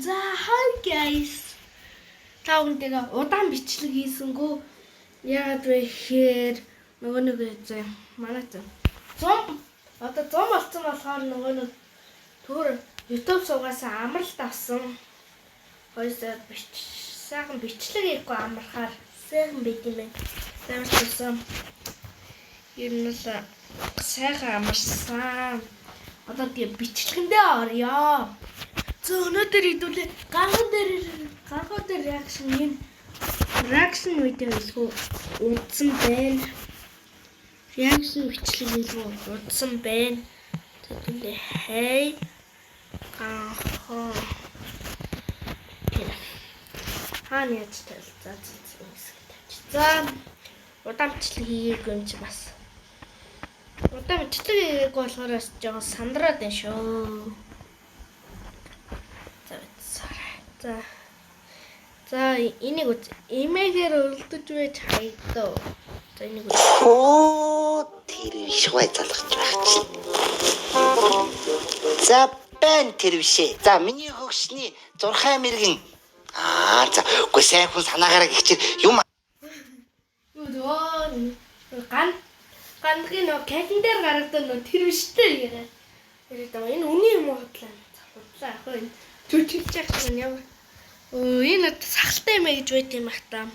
За, hi guys. Та бүхэндээ удаан бичлэг хийсэнгүү. Яагаад вэ гэхээр нөгөө нэг зэ манай зэ 100 одоо 100 болсон болохоор нөгөө нэг түр YouTube суугаас амралт авсан. 2 сар бич сайхан бичлэг хийхгүй амархаар сайхан байт юм байна. Амар ч байсан. Ер нь л сайхан амарсан. Одоо тэгээ бичлэгэндээ орё. За, өнөөдөр хэдүүлээ ганхан дээр reaction, энэ reaction видео хийлгүү удсан байна. Reaction бичлэг хийлгүү удсан байна. Тэгэлээ хей ганхан тийм. Хаана яаж тавил, за за за хэсэг тавьчих. За, удаан бичлэг хийгээгүй юм чи бас. Удаан бичлэг хийгээгүй болохоор бас жоохон сандраад байна шүү. За, сарай. За. За, энийг үз. Эмээгээр өрөлдөж байж хайдаа. За, энийг үз. Хөө, тэр биш гой залгаж байх чинь. За, байн тэр бишээ. За, миний хөгшний зурхай мэрэгэн. Аа, за, үгүй, сайн хүн санаагаараа гихчээр юм. Юу дөө ган гандгийн нөө календар гаргадаг нөө тэр биш үү яриа. Яриад байгаа. Энэ үний юм уу, худлаа? За, худлаа ах вэ? Жүжиглж явах чинь ямар. Өө, энэ одоо сахалтай юм гэж байт юм ах та.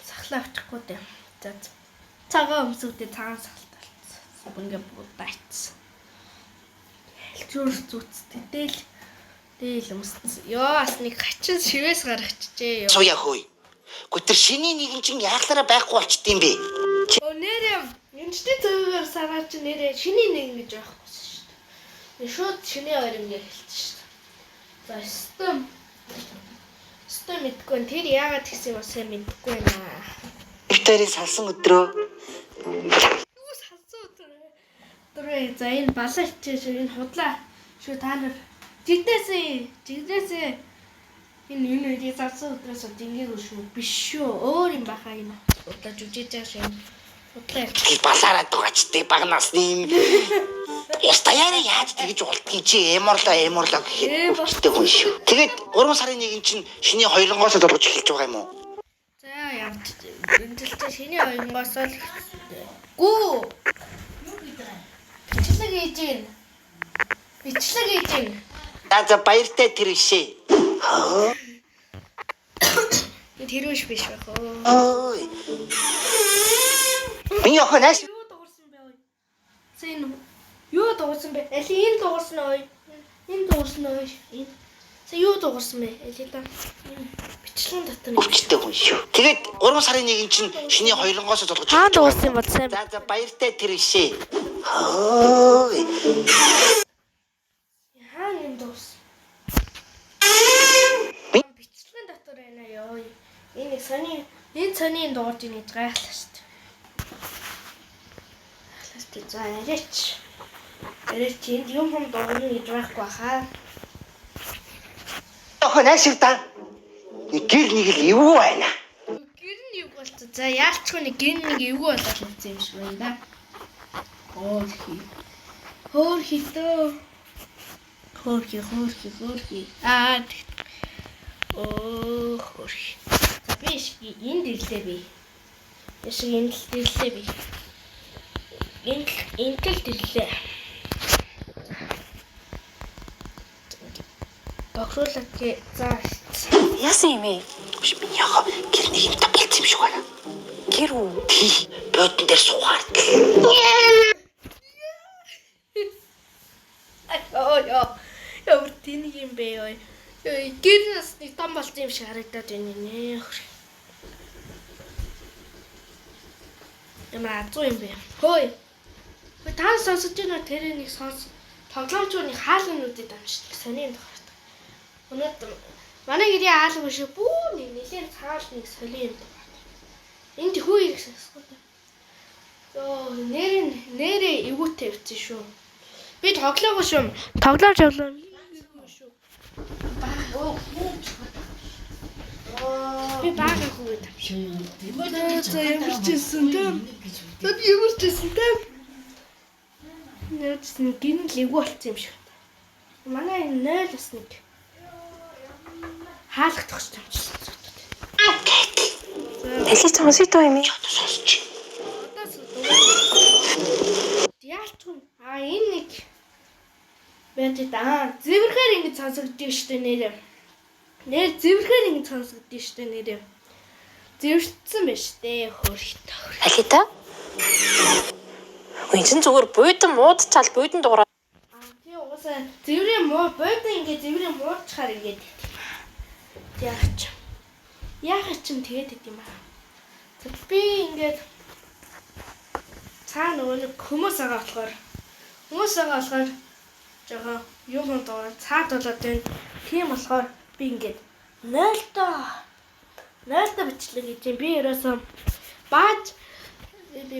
Сахлаа авчихгүй дээ. За, цагаан өмсөдөө цагаан сахалтай болсон. Ингээ будаач. Хэлцүүр зүтстэй дээл дээл өмссөн. Йоо, бас нэг хачин шивээс гаргачихжээ ёо. Суя хөөе. Гэхдээ тэр шиний нэгэн чинь яахлаараа байхгүй болчт юм бэ? Өө, нэрээ эмчтэй зөвөөр сараар чи нэрээ шиний нэг гэж байхгүйсэн шүү дээ. Шууд шиний хоёр ингэ хэлсэн шүү дээ. За, өстө мэдгүй байна. Тэр яагаад тэгсэн юм сайн мэдгүй байна. Викторийн салсан өдрөө. Юу салсан өдөр. Өдрөө, за, энэ балаа хичээж энэ худлаа шүү, та нар. Жигдээсээ жигдээсээ энэ энэ үеийг салсан өдрөөс ингээгүй шүү. Биш шүү. Өөр юм баха энэ. Худлаа жүжиж байгаа шүү. Худлаа ярьж. Тэгэл балаараа дугаачтай баг насны юм. Ус даяараа яаж тэгж болдгийг чи эморлоо эморлоо гэхэд өвчтэй хүн шүү. Тэгээд 3 сарын нэгэн чинь шиний хоёронгоос долгож эхэлж байгаа юм уу? За, явж энэ жил чинь шиний хоёронгоос л гүү. Юу гэдэг вэ? Бичлэг хийж гин. Бичлэг хийж гин. За за, баяртай тэр бишээ. Энэ тэр биш биш байх оо. Ой. Миний охин нааш. Юу дуурсан бэ ой? За, энэ юу дуурсан бэ? Али энэ дуурсан ой. Энэ дуурсан ой. Энэ. За, юу дуурсан бэ? Али та. Энэ бичлэгэн дотор нэг. Өвчтэй хүн шүү. Тэгээд 3 сарын нэгэн чинь шиний хоёронгоос долгож Хаан дуурсан юм бол сайн. За за, баяртай тэр бишээ. Ой. Хаан юм дуурсан? Бичлэгэн дотор байна ёо. Энэ сони энэ сони дуурж ийн гэж гайхлаа шүү дээ. Гайхлаа шүү дээ. За, арайч. Арайч энд юм хум дуурна гэж байхгүй хаа. Охин нааш та. Нэг гэр нэг л эвгүй байна. Гэр нь эвгүй болцоо. За, яалчгүй нэг гэр нэг эвгүй болоод нүцсэн юм шиг байна да. Хөөхи. Хөөхи дөө. Хөөхи, хөөхи, хөөхи. Аа. Оо, хөөхи. За, би шиг энд ирлээ би. Би шиг энд л ирлээ би. Энд л энд л ирлээ. Бохруулаад гэ. За. Яасан юм бэ? Биш, миний охин гэр нэг юмтай болцсон юм шиг байна. Гэр үү? Тий, бодон дээр суугаар. Оо ёо. Ямар тэнэг юм бэ ёо. Ёо, гэр нас нэг том болсон юм шиг харагдаад байна нэ. Ямар азуу юм бэ? Хөөе. Хөөе, та сонсож байна уу? Тэр нэг сонс тоглоомчууны хаалгануудыг дамждаг. Сони юм тохиолддог. Өнөөдөр манай гэрийн хаалга биш бүү нэг нэлээд цаал нэг сони юм тохиолддог. Энд хүү ирэх сонсгоо. Йоо, нэрээ нэрээ эвгүүтэй явчихсан шүү. Би тоглоогүй шүү. Тоглоом тоглоом шүү. Би бага хүүгээ тавьчих. За, ямар ч байсан тэ. За, би ямар ч байсан тэ. Нэрчсэн гинэл эвгүй болцсон юм шиг. Манай энэ 0 бас нэг. Хаалгах хэрэгтэй юм чинь. Талий сонсъё доо юм. Одоо сонсч. Одоо яалчгүй. А энэ нэг байж да. Зэвэрхээр ингэж сонсогдсон шүү дээ нэрээ. Нэр зэвэрхээр ингэж сонсогдсон шүү дээ нэрээ. Зэвэрчсэн байж тээ хөрхтөө. Алита. Үн чин зүгээр буудан муудчаал буудан дуурай. А тий угаасаа зэврийн муу буудан ингэ зэврийн муучхаар ингэж яах ч. Яах ч юм тэгээд идэм аа. За би ингээд цаа нөгөө нэг хүмүүс байгаа болохоор жоохон юм юм дуугаа цаад болоод байна. Тийм болохоор би ингээд 0-доо бичлэг хийж юм. Би ерөөсөн бааж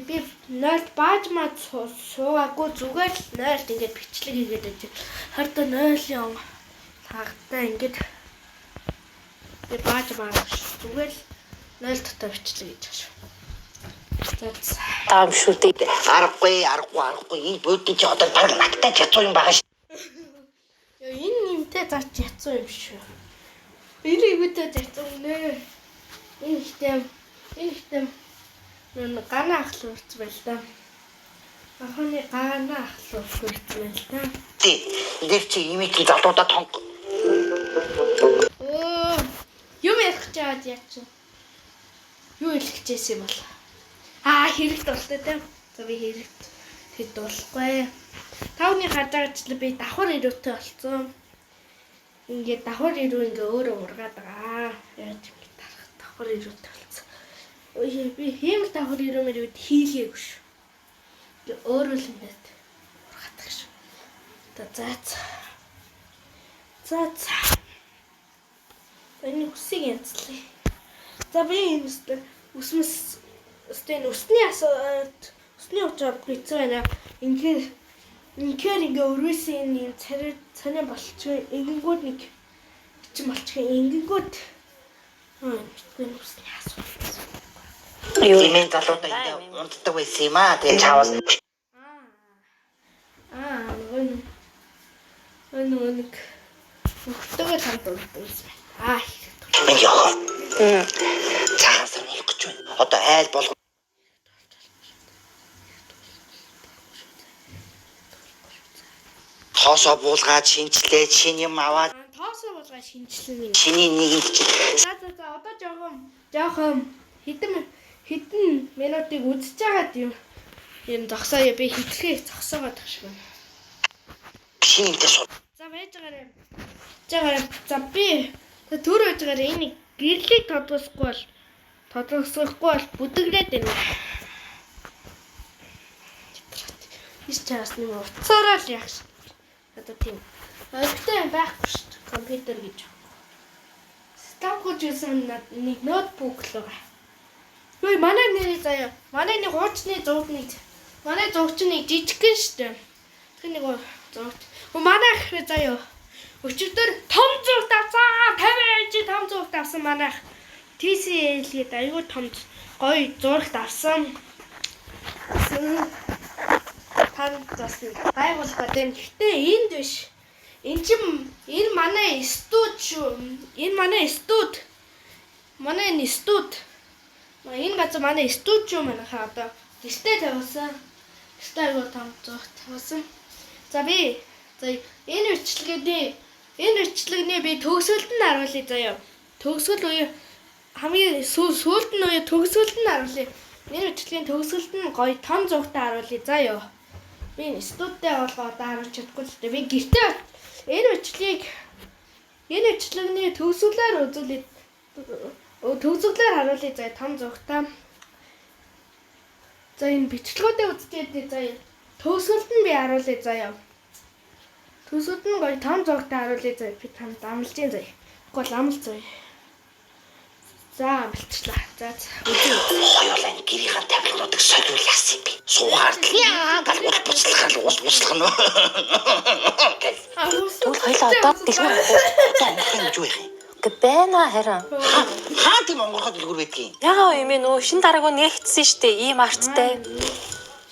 би 0 бааж маа суугаагүй зүгээр л 0-д ингээд бичлэг хийгээд байж. Харин 0-ын хагтаа ингээд би бааж маа зүгээр л 0 дотор бичлэг хийж байгаа шүү. За за. Таа юм шүү дээ. Аргагүй, аргагүй, аргагүй. Энэ буудын чи одоо баг надтай чацуу юм байгаа шүү. Йоо, энэ нэмтэй зарч яцсан юм шүү. Энэ ивэдэ зарцсан нэ. Энэ ихтэй энэ ихтэй нүн гана ахлах үрц байл та. Ахны гана ахлах үрц байл та. Тий. Эндэр чи имийг чи залуудаа тонг. Өө юм ярих гэж аваад яа чи. Юу хэлэх гэжсэн юм бол. Аа хэрэгт болтой те. За би хэрэгт хэд болохгүй. Тавны хадаачлаа би давхар ирүүтэй болцсон. Ингээд давхар ирүү ингээ өөрөө ургаад байгаа. Яаж юм дарах давхар ирүүтэй болцсон. Ой би хиймэл давхар ирүү мэр үед хийлгээгүй шүү. Ингээ өөрөө л ингээд ургадаг шүү. За за за. За за. Энэ үсийг янзлаа. За би энэ өстө үсмэс өстө энэ үсний асуулт үсний учраар хэцүү байна. Үнэхээр ингээ өрөөсөн энэ юм царай цаниа болчих. Ингэнгүүд нэг чин болчих. Ингэнгүүд мэдгүй энэ үсний асуулт. Юу Имийн залуудаа эндээ унтдаг байсан юм аа. Тэгээ чаавас Аа нөгөө нэг нөгөө нэг нөхдөйгөө хамт унтдаг байсан байна. Аа хэрэг. минь ёо. Цагаан сар болох гэж байна. Одоо айл болгоо. Тоосоо буулгаад шинчлээ, шин юм аваад Аа тоосоо болгоо шинжилнэ гинэ. чиний нийгэмд чи За за за одоо жоохон хэдэн минутыг үзэж байгаад юм зогсооё би хитрхээ зогсоогоод тах шиг байна. шин юмтай суу. За байж байгаарай. За байгаарай. За би за төр байж байгаарай энэ гэрлийг тодгосгохгүй бол бүдэгрээд байна. Иш чаас нэг уцаараа л яах шин. Одоо тийм. Огтой юм байхгүй шүү дээ. Компьютер гэж. Ставгүй ч гэсэн нэг ноутбук л байгаа. Хөөе манай нэрээ заяа. Манай нэг хуучны зураг нэг. Манай зурагч нэг жижигхэн шүү дээ. Тэр нэг зурагч. Хөө манай ах заяа. Өчигдөр том зурагт авсан. 50 инч том зурагт авсан манай ах. TCL гээд айгүй том гоё зурагт авсан. Танд бас гайхуулах гэдэг. Гэтэ энд биш. Эн чин энэ манай студ шүү. Энэ манай студ. Манай энэ студ. Энэ газар манай студио манайхаа одоо гэртээ тавьсан. Гэртээ айгуу том зураг тавьсан. За би за энэ бичлэгний би төгсгөлд нь харуулъя заяа. Төгсгөл үе хамгийн сүүлд нь үе төгсгөлд нь харуулъя. Энэ бичлэгийн төгсгөлд нь гоё том зурагтай харуулъя заяа. Би энэ студидээ болгоо одоо харуулж чадахгүй л дээ. Би гэртээ энэ бичлэгийг энэ бичлэгний төгсгөлөөр үзүүлээ. Төгсгөлөөр харуулъя заяа том зурагтай. За энэ бичлэгүүдээ үзчихээд заяа. Төгсгөлд нь би харуулъя заяа. Төгсгөлд нь гоё том зурагтай харуулъя заяа. Би танд амлаж जैन заяа. Гэхдээ бол амл заяа. За амлчлаа. За за үзье. Хоёулаа энэ гэрийнхаа тавилгануудыг солиул яасан юм бэ? Суухаар л яа гал ус буцлахаар л ус буцлах нь. Гэл. Тэгвэл хоёлаа одоо дэлгүүр авах уу? Одоо онгорхой юм юу юм? Гэ байна харин. Хаа тийм онгорхой дэлгүүр байдгийг? Ягаа юм бэ нөө шин дараагүй нэгтсэн штэ ийм арттай.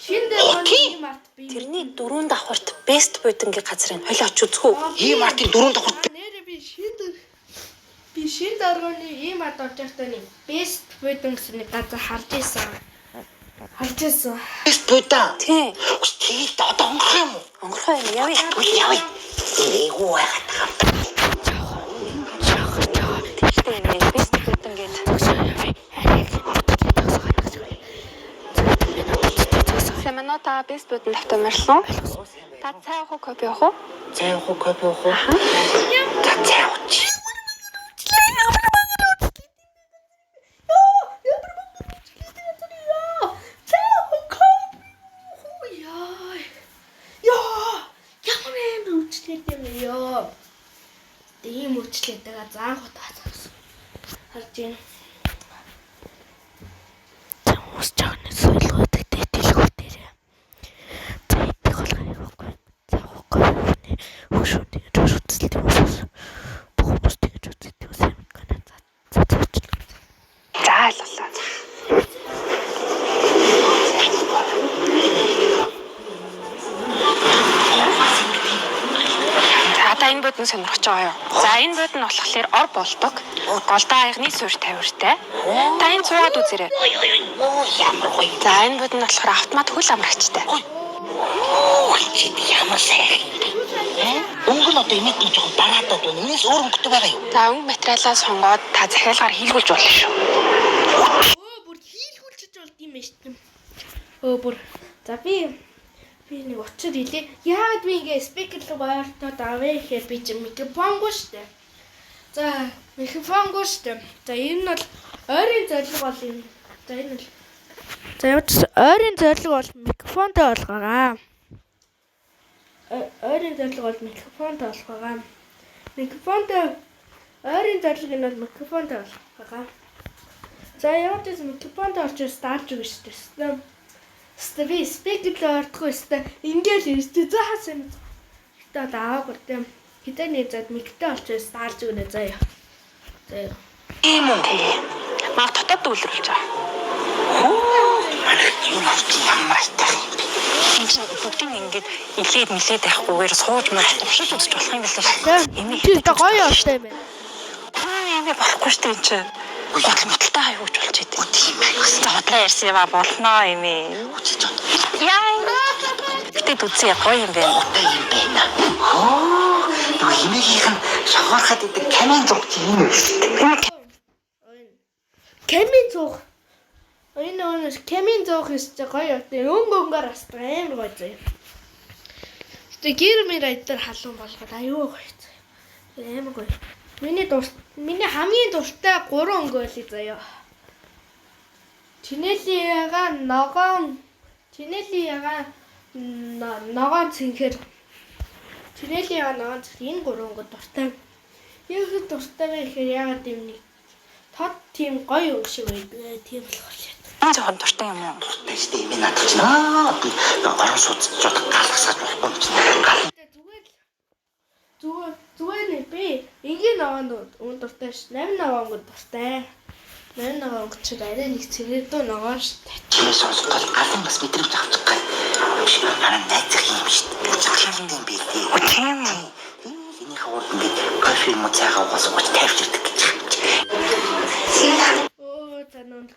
Шин дээр Окей. ийм арт би. Тэрний дөрөв давхарт best буйдангийн газар энэ. Хоёлаа очиж үзэх үү? Ийм артын дөрөв давхарт Нэрээ би шин дээр би шинэ дарганы ийм ад орж байхдаа нэг best wedding гэсэн нэг газар харж исэн. Харж исэн. Best будан. Тий. Тэгээд одоо онгорох юм уу? Онгорхой юм явъя. Тэгвэл явъя. Эйгүү байгаад байгаа. Тэгвэл юм ээ. Best будан гээд. Сайн байна уу та best будан тавтай морилсан. Та цай уух уу, кофе уух уу? Цай уух уу, кофе уух уу? За цай ууч. Яа. Ямар амар үйлчлээд юм бэ ёо. Тийм үйлчлээд байгаа заан хутаа цавсан. Харж байна. За хүмүүс жааны соёлгоо гэдэг дэлгүүр дээр. За идэх болгоо явахгүй. За явахгүй. Хөшүүн тэгж үзэлт юм уус. Бүх хүмүүс тэгж үздэг юм сайн гэнэ. За за зочлоо. За ойлголоо. За одоо энэ бод нь сонирхож байгаа юу? За энэ бод нь болохоор ор болдог. Голдоо аягны суурь тавиуртай. Та энэ цуугаад үзээрэй. Оо ямар гоё. За энэ бод нь болохоор автомат хөл амрагчтай. Оо чи ямар сайхан юм бэ? Өнгө нь одоо имэт нь жоохон бараадаад байна. Энэс өөр өнгөтэй байгаа юу? За өнгө материалаа сонгоод та захиалгаар хийлгүүлж болно шүү. Өө бүр хийлгүүлчихэж болд юм байна шүү дээ. Өө бүр. За би нэг учир хэлье. Яагаад би ингээ спикер руу ойртоод авъя гэхээр би чи микрофонгүй шүү дээ. За микрофонгүй шүү дээ. За энэ нь бол ойрын зорилго бол юм. За энэ бол За ямар ч ойрын зорилго бол микрофонтой болгоогоо. Ойрын зорилго бол микрофонтой болгоогоо. Микрофонтой ойрын зорилго нь бол микрофонтой болгоогоо. За ямар ч байсан микрофонд орж старж өгнө шүү дээ. Өстө би спикер рүү ордохгүй өстө ингээл ирж за хасан. Гэтэ одоо аваагүй тийм. Хитэ нэг зад микрофон олж старж өгнө заяа. Заяа. Ийм үү? Тий. Маг дотоод үйлрүүлж байгаа. Манайх юм авч ямар айтай юм бэ? Энэ чинь бүгдийг ингээд илээд милээд байхгүйгээр сууж мууж туршиж үзэж болох юм билээ шүү. Эмээ Чи одоо гоё явтай юм байна. Эмээ болохгүй шүү дээ энэ чинь. Гутал муталтай аюуж болж идэв. Тийм байх бас. За худлаа ярьсан юм а болно эмээ. Чи ч Яа. Гэтэ үзье гоё юм байна. гутай юм байна. Хөө нөгөө эмээгийнх нь шохоорход идэг камен зуг чи юм шүү дээ. Камин зуух. Энэ өнөөс камин зуух гэсэн чи гоё явтай. Өнгө өнгөөр астдаг амар гоё заяа. Гэтэ гэр мэр айдар халуун болгоод аюу гоё заяа. Амар гоё. Миний хамгийн дуртай 3 өнгө байлээ заяа. Чинэлийн ягаан ногоон Чинэлийн ягаан ногоон цэнхэр Чинэлийн ягаан ногоон цэнхэр энэ 3 өнгө дуртай. Яг дуртай вэ гэхээр яагаад юм нэг тод тийм гоё өнгө шиг байдаг. Тийм болохоор л яадаг. Энэ жоохон дуртай юм уу? Дуртай шүү дээ эмээ наадах чинь. Аа би орон сууц жод галгасаад болохгүй юм чинь. Гал Гэтэ зүгээр л зүгээр нэг би энгийн ногоон өнгө дуртай ш. 8 ногоон өнгө дуртай. 8 ногоон өнгө чи арай нэг цэвэрдүү ногоон ш. чимээ сонсоход галын бас мэдрэмж авчих гал. Биш манай найзах юм шүү дээ. Чахалт юм билээ. Тийм үү? Энийхээ урд ингээд кофе юм уу цайгаа угаас ууж тавьчихдаг гэж юм чи. Өө за нүүн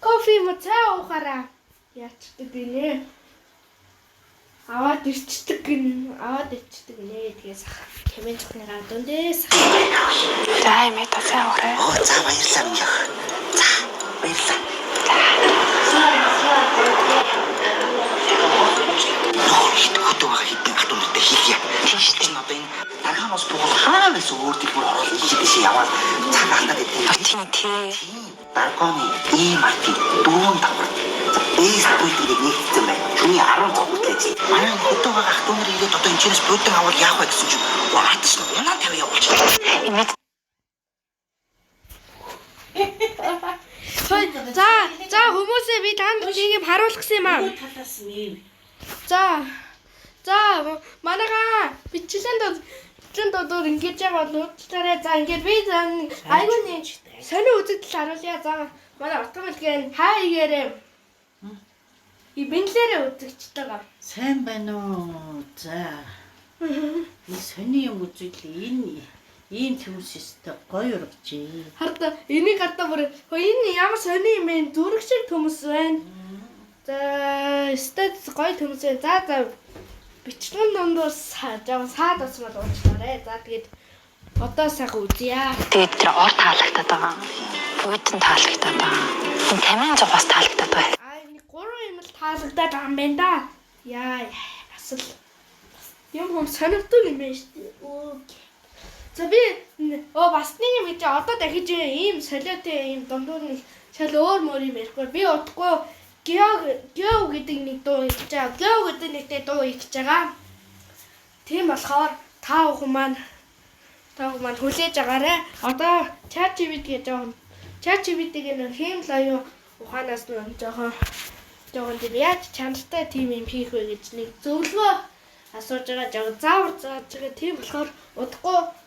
кофе юм уу цай уухаараа яачдаг гинэ. Аваад ирчдэг гин аваад ирчдэг нэ тэгээс ах. Хэмээн цохны гадуун дээс ах. За эмээ та цай уурай. Оо за баярлалаа минь ах. За баярлалаа. Нөхөр хит хөдөө байгаа хитэн ат өнөртэй хэлье. Тийм шүү дээ. Одоо энэ даргаан ус бугуул хаа байсан өөр дэлгүүр ороод ийшээ тийшээ яваад цаг алдаад идэв. Тийм тий. Даргооны ийм артын дөрвөн давхар. За бэс бүлгийг нэгтсэн байна. Шөнийн 10 цаг хүртэл ажил. Манай энэ хөдөө байгаа ах дүүнэр ирээд одоо энэ чэнэс буудан авал яах вэ гэсэн чинь унаад ч унаа тавь явуулчихлаа. Эмээ За за хүмүүсээ би танд нэг юм харуулах гэсэн юм аа. Талаас нь ийм. За. За манайхаа бичлэн додор ингэж байгаа бол уучлаарай. За ингээд би за айгүй нэг сонио үзэгдэл харуулъя. За манай автомобиль хаа игээрээ. И бэнлээрээ үзэгчтэй байгаа. Сайн байна уу? За. Энэ сони юм үзүүлээ. Энэ Ийм төмс өстэй гоё ургажээ. Харда энийг гардаа бүр хөө энэ ямар сони юм бэ? Зүрх шиг төмс байна. За, өстой гоё төмс байна. За за. Бичлэгэн дундуур жоохон саад болсон бол уучлаарай. За тэгээд одоо сайхан үзье. Тэгээд тэр ор таалагдаад байгаа. Буудан таалагдаад байгаа. Энэ тамийн зугаас таалагдаад байгаа. Аа энэ гурван юм л таалагдаад байгаа юм байна да. Яа бас л юм хүм сонирхдаг юм байна шүү дээ. Окей. За би оо бас нэг юм гэж одоо дахиж ийм солиотой ийм дундуур нэг шал өөр мөр юм ярихгүй. Би удахгүй Гео Гео гэдэг нэг дуу хийж байгаа. Гео гэдэг нэгтэй дуу хийж байгаа. Тийм болохоор та бүхэн маань хүлээж агаарай. Одоо ChatGPT гэж жоохон ChatGPT-г нэг хиймэл оюун ухаанаас нь жоохон жоохон тийм яаж чанартай тийм юм хийх вэ гэж нэг зөвлөгөө асууж байгаа, жоохон заавар зааж байгаа. Тийм болохоор удахгүй удахгүй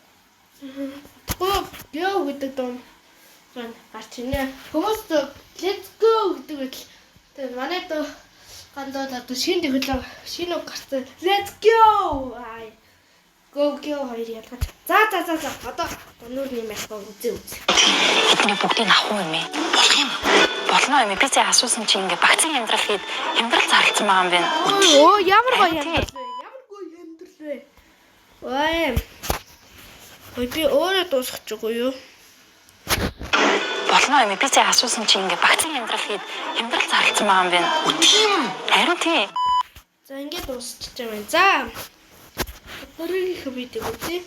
Go гэдэг дуу маань гарч ирнэ. Хүмүүс let's go гэдэг байтал тэгээ манай дуу гандаа одоо шинэ технологи шинэ үг гарсан. Let's go. Ай. Go go хоёр ялгаж. За за за за. Одоо өнөр юм яахгүй үзээ үзээ. Эдний бүгдийг авах уу юм бэ? Болох юм. Болно юм. Би зэ асуусан чи ингээ багцын амьдрал гээд амьдрал зарлцсан байгаа юм байна. Оо ямар гоё Харин амьдрал вэ? Ямар гоё амьдрал вэ? Ой. Ой би өөрөө дуусгачихгүй юу? Болно юм. Би зэ асуусан чи ингээ багцын амьдрал гээд амьдрал зарлцсан байгаа юм байна. Өө тийм үү? Харин тий. За ингээд дуусчих юм байна. За. Дараагийнх видеог үзье.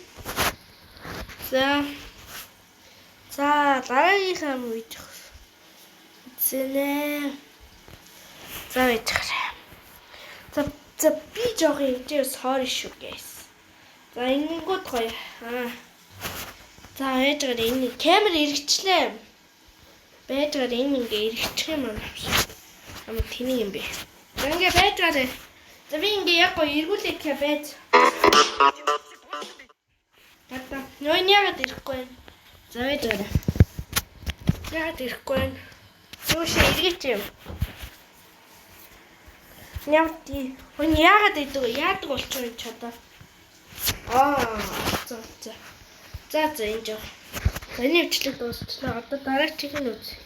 За. За дараагийнхаа видео үзнэ. За байж хараа. За за би жоох юм sorry шүү guys. За ингэнгүүт гоё. Аа. За байж байгаа энэ камер эргэчлээ. Байж байгаа энэ ингээ эргэчих юм аа. Амар тэнийг юм бэ. За ингээ байж байгаа. За би ингээ яг гоё эргүүлээд хэ байж. Тата. Нөө энэ яагаад ирэхгүй вэ? За байж байгаа. Яагаад ирэхгүй вэ? Юу ши эргээч юм. Ямар тий. Өн яагаад идэг вэ? Яадаг болчих юм ч одоо. Аа за за. За за энэ жоо. Энэ бичлэг дуусчлаа. Одоо дараачих нь үзье.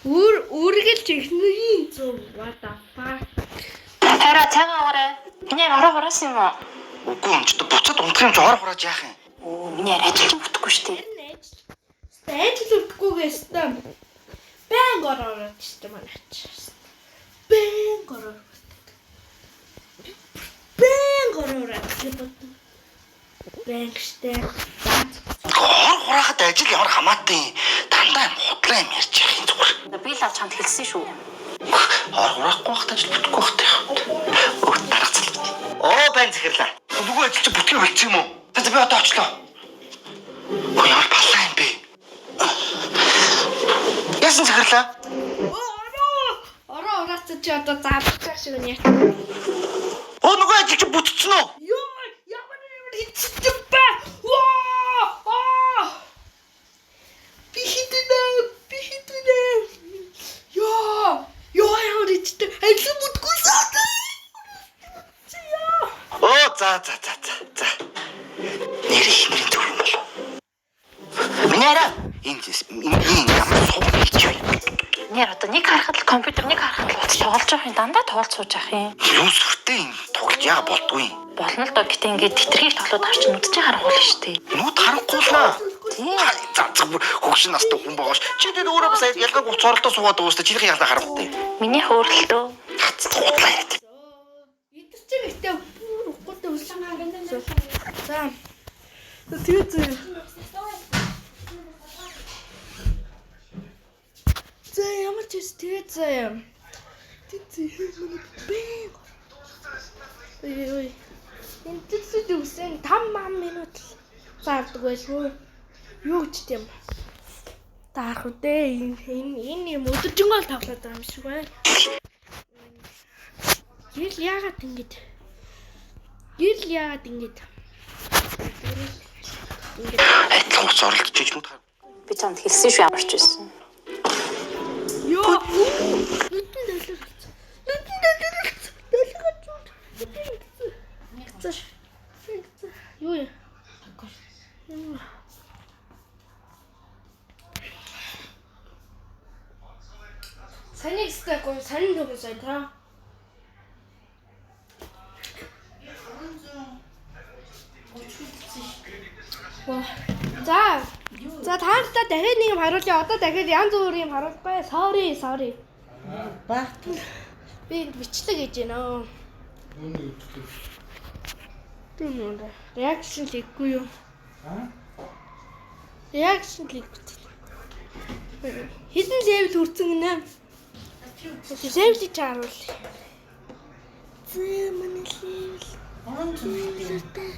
Үр үргэлж технологийн зөв what the fuck. Хараа цагаан аваарай. Миний арай ороо хураасан юм уу? Үгүй юм ч одоо буцаад унтах юм чи ор хурааж яах юм? Өө миний арай ажиллаж бүтэхгүй шүү дээ. Энэ ажил. Ажил өгдөггүйгээ өстой. Бэнг ороод штэ манайч. Бэнг ороод. Бэнг ороод гэж бодсон. Бэнг штэ. Ор хураахад ажил ямар хамаатай юм. Дандаа юм худлаа юм ярьж явах юм зүгээр. Би л авч чамд хэлсэн шүү. Ор хураахгүй байхад ажил бүтэхгүй байхад яах вэ? Өө даргацал. Оо байн захирлаа. Нөгөө ажил чи бүтгий болчих юм уу? За за би одоо очлоо. Өө ямар баллаа юм бэ? Яасан захирлаа? Оо ороо. Ороо ураацсан чи одоо заавчих шиг нь яа. Оо нөгөө ажил чи бүтцэн үү? Йоо ямар ямар хийчихсэн бэ? Ваа! Аа! Би хитэнэ. Би хитэнэ. Йоо! Йоо ямар хийчихсэн. Ажил бүтггүй саад. Яа! Оо за за за за за. Нэр их нэрийн төв юм болов. Миний арай энэ энэ ямар сувг хийж вэ? Миний одоо нэг харахад л компьютер, нэг харахад л утас тоглож явах юм. Дандаа тоглож сууж явах юм. Юу сүртэй юм тоглож яа болдгүй юм. Болно л доо гэтээ ингээд тэтэрхийг тоглоод гарч нүд чинь харахгүй л шүү дээ. Нүд харахгүй л наа. Тийм. За за бүр хөгшин настай хүн байгаа ш. Чи тэр өөрөө бас ялгаагүй хуц оролдоо суугаад байгаа ш. Чинийх ялгаа харахгүй. Миний хөөрөлтөө Хац худлаа яриад. Идэр чи гэтээ бүр ухгүйтэй өссөн. За. Тэгээ зөө. За ямар ч юм тэгээ зөө. Тэг зөө манай бэ. Ой ой. Энэ тэсэд үсэн 5 минут л заардаг байлгүй. Юу гэж тийм. Таарах үдэ энэ энэ энэ юм өдөржингөө л тоглоод байгаа юм шиг байна. Гэрэл яагаад ингэж? Гэрэл яагаад ингэж? Ингэж Адилхан хуц оролдож чи нүд хар. би чамд хэлсэн шүү ямар ч байсан. Йоо. Нүдэн дэлгэр. Нүдэн дэлгэр. Дэлгэр. Нүдэн. Юу юм? Үстэй гоо сонин хүмүүс бай та. За. За та нартай дахиад нэг юм харуулъя. Одоо дахиад янз бүрийн юм харуулахгүй. Sorry, sorry. Бат. Би энд бичлэг хийж байна. Тийм үү. Reaction хийхгүй юу? Reaction хийхгүй. Хэдэн level хүрсэн гинэ? Level чи харуул. Зэ манай level. 300 хэдэн.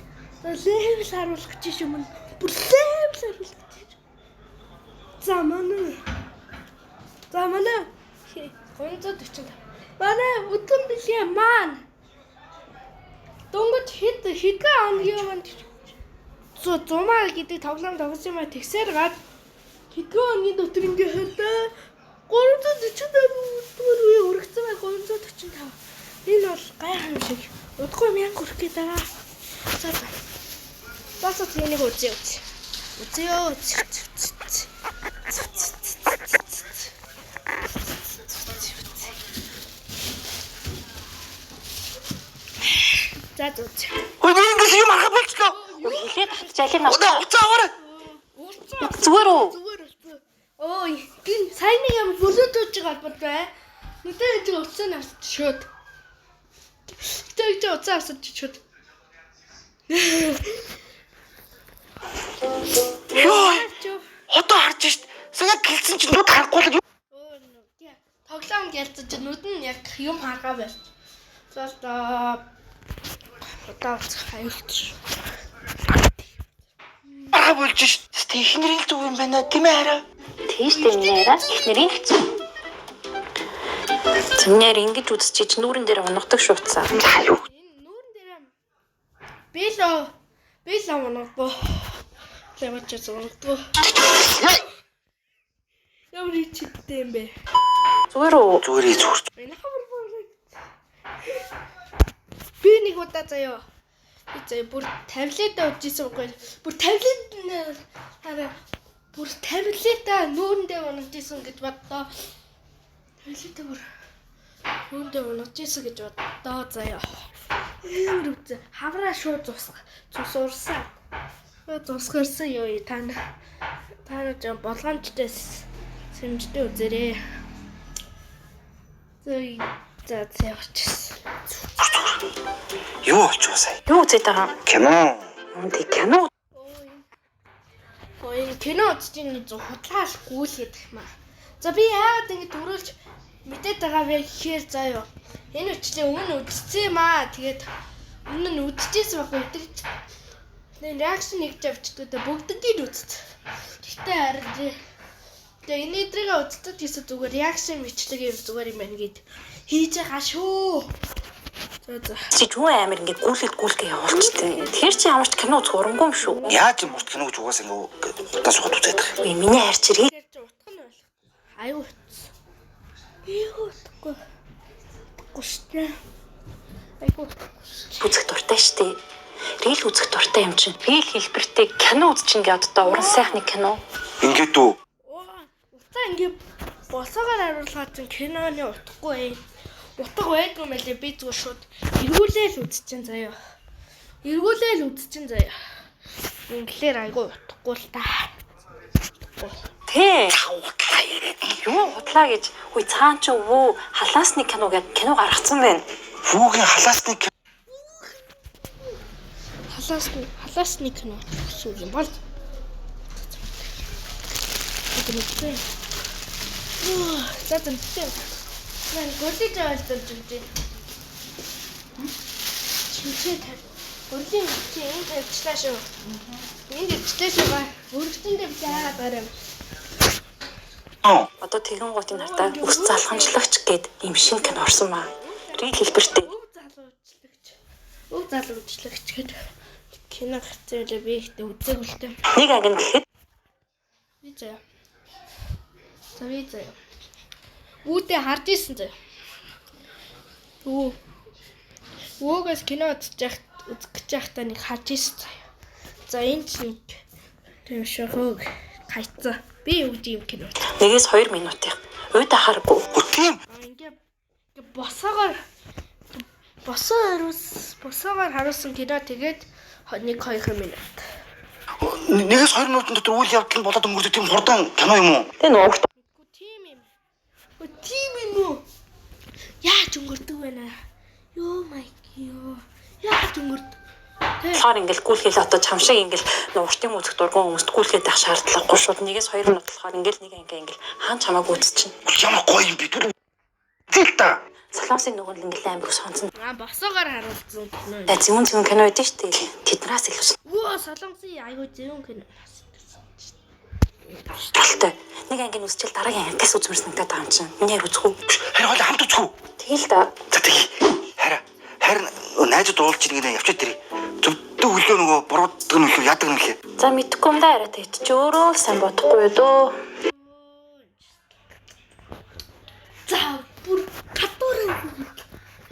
Level харуулах гэж юм. Бүр level харуулах гэж. За манай. За манай. 345. Манай өдгөн бэлгээ маань. Дөнгөж хэд хэдэн хоногийн өмнө зумаа гэдэг тоглоом тоглосон юм а тэгсээр гад хэдэн хоногийн дотор ингээ хөлөө 345 дугаар үе өргөцсөн бай 345. Энэ бол гайхам шиг. Удахгүй 1000 хүрэх гээд байгаа. За за. За за энийг үзье үзье. Үзье үзье үзье. За за үзье. Ой би ингэж юм харах болчлоо. Хэлээ татж алийг нь Одоо уцаа аваарай. Зүгээр үү? Зүгээр болсон. Ой, гин сайн нэг юм Bluetooth чиг холбоотой бай. Нүдэ энэ утсаа авч шууд. Тэг чи утсаа авч шууд. Йоо. Одоо харж шít. Сая яг гэлсэн чинь нүд харахгүй л Өө нүдэ. Тоглоом гэлцэж чи нүд нь яг юм харгаа байсан. За одоо одоо уцах аюултай. харах болж шít. Тэ ихнэрийн л зүг юм байна тийм ээ хараа. Тийш дээ миний яриа. Эхнэрийн л зүг. Зэмнээр ингэж үзчихэж нүүрэн дээр унгадаг шууцсан. За юу. Энэ нүүрэн дээр би л би л унагдгүй. Лавч унагдгүй. Ямар ичидтэй юм бэ? Зүгээр үү? Зүгээрээ зүгээр. Энэ хамар бүр. Би нэг удаа заяа. Би заяа бүр таблетаа үжижсэн үгүй. Бүр таблет хараа бүр таблетаа нүүрэндээ унагдсан гэж бодлоо. Таблетаа бүр нүүрэндээ унагдсан гэж бодлоо заяа. Амар үгүй. Хавраа шууд цус цус урсан. Цус гарсан юу та та нар болгоомжтой сэмжтэй үзээрэй. За за явчихсан. Юу болчихоо сая? Юу үзээд байгаа юм? Кино. Юм тий кино Ой, энэ кино үзэж ийн зүг худлаал гүйлгээд юм аа. За би яагаад ингэж дөрүүлж мэдээд байгаа вэ гэхээр заа юу. Энэ үчлээ өмнө үзсэн юм аа. Тэгээд өмнө нь үзчихсэн байхгүй өдрч. Тэгээд реакшн хийж авчдгүй да бүгднийг үзсэн. Гэтэ харин тэгээ энэ эдрийг үздэг гэсэн зүгээр реакшн бичлэг юм зүгээр юм байна гэд хийж байгаа шүү. За за. чи юу амир ингэ гүйлгээд гүйлгээ явуулчихдээ. Тэгэхээр чи ямар ч кино үзэх урамгүй юм шүү. Яаж юм урт кино гэж угаасаа ингэ удаа суугаад үзээд байгаа. Үгүй миний хайр чирээ. Тэгэхээр чи утга нь болох. Аюу утсан. Аюу утгагүй. Утгагүй шүү дээ. Аюу утгагүй шүү. Үзэх дуртай штэ. Reel үзэх дуртай юм чинь. Reel хэлбэртэй кино үзчихнэ гэдэг одоо уран сайхны кино. Ингээд үү? Оо, утаа ингээ болсоогоор харуулгаад чинь киноны утгагүй ээ. Утга байдгүй юм байлээ. Би зүгээр шууд эргүүлээл үзчихэн заяа. Эргүүлээл үзчихэн заяа. Инглээр айгүй утгагүй л та. Утгагүй. Тий. Худлаа яриад. Юу худлаа гэж. Үгүй цаан чи өвөө халаасны кино гэдэг кино гаргацсан байна. Хүүгийн халаасны кино Халаас халаасны кино гэсэн үг юм бол. Тэр мэдээ. За за мэдээ. Мэн гурилж аваад болж байна. Чимчээ тавь. Гурилын чи энд тавьчлаа шүү. Энд тавьчлаа шүү ба. Өргөтөндөө би яагаад барай. Одоо тэгэн гутын нартаа өс залхамжлагч гээд юм шинэ кино орсон маа. Reel хэлбэртэй. Өв залуучлагч. Өв залуучлагч гэдэг кино гарсан байлаа би ихтэй үзээгүй л дээ. Нэг анги нь гэхэд Би заяа. За би заяа. Үүдээ харж исэн заяа. Үү. Өвөөгөөс кино үзэж яхад үзэх гэж байхдаа нэг харж исэн заяа. За энэ ч нэг тийм шохог хайцсан. Би юу гэж юм кино. нэгээс 2 минутын уйд ахааргүй. Гү тийм. Аа босоогоор босоогоор харуулсан кино, тэгээд 1-2 минут. 1-2 минутын дотор үйл явдал нь болоод өнгөрдөг тийм хурдан кино юм уу? Тэгээ нөгөө урт Үгүй, тийм юм. Үгүй, тийм юм уу? Яаж өнгөрдөг вэ нэ? Йоо май ёо. Яаж өнгөрдөг? Тэ. болохоор ингээл гүйлгээл одоо чам шиг ингээл нөгөө уртын үзэх дургуун хүмүүст гүйлгээд байх шаардлагагүй, шууд 1-2 минут болохоор ингээл нэг анги ингээл хаан чамаагүй үзчихнэ. Ямар гоё юм бэ? Тэр үзэл та. Солонгосын нөгөө л ингээл амар сонцсон. Аа, босоогоор харуулсан кино. За, зэвүүн зэвүүн кино байдаг шүү дээ. Тэднээс илүү Үгүй, солонгосын айгуу зэвүүн кино. сонирхолтой. Нэг анги нь үзчихэл дараагийн ангиас үзмэр санагдаад байгаа юм чинь. Миний хэр үзэх үү? Харин хойлоо хамт үзэх үү? Тэгэл да. За, тэгье. Харин найзууд уулж ийн гинэ, явчаад ирье. Зөвдөө хөлөө нөгөө бурууддаг нь үлээ, яадаг нь үлээ. За, мэдхгүй юм да, арай тэг чи өөрөө л сайн бодохгүй юу дөө. За, бүр гадуураа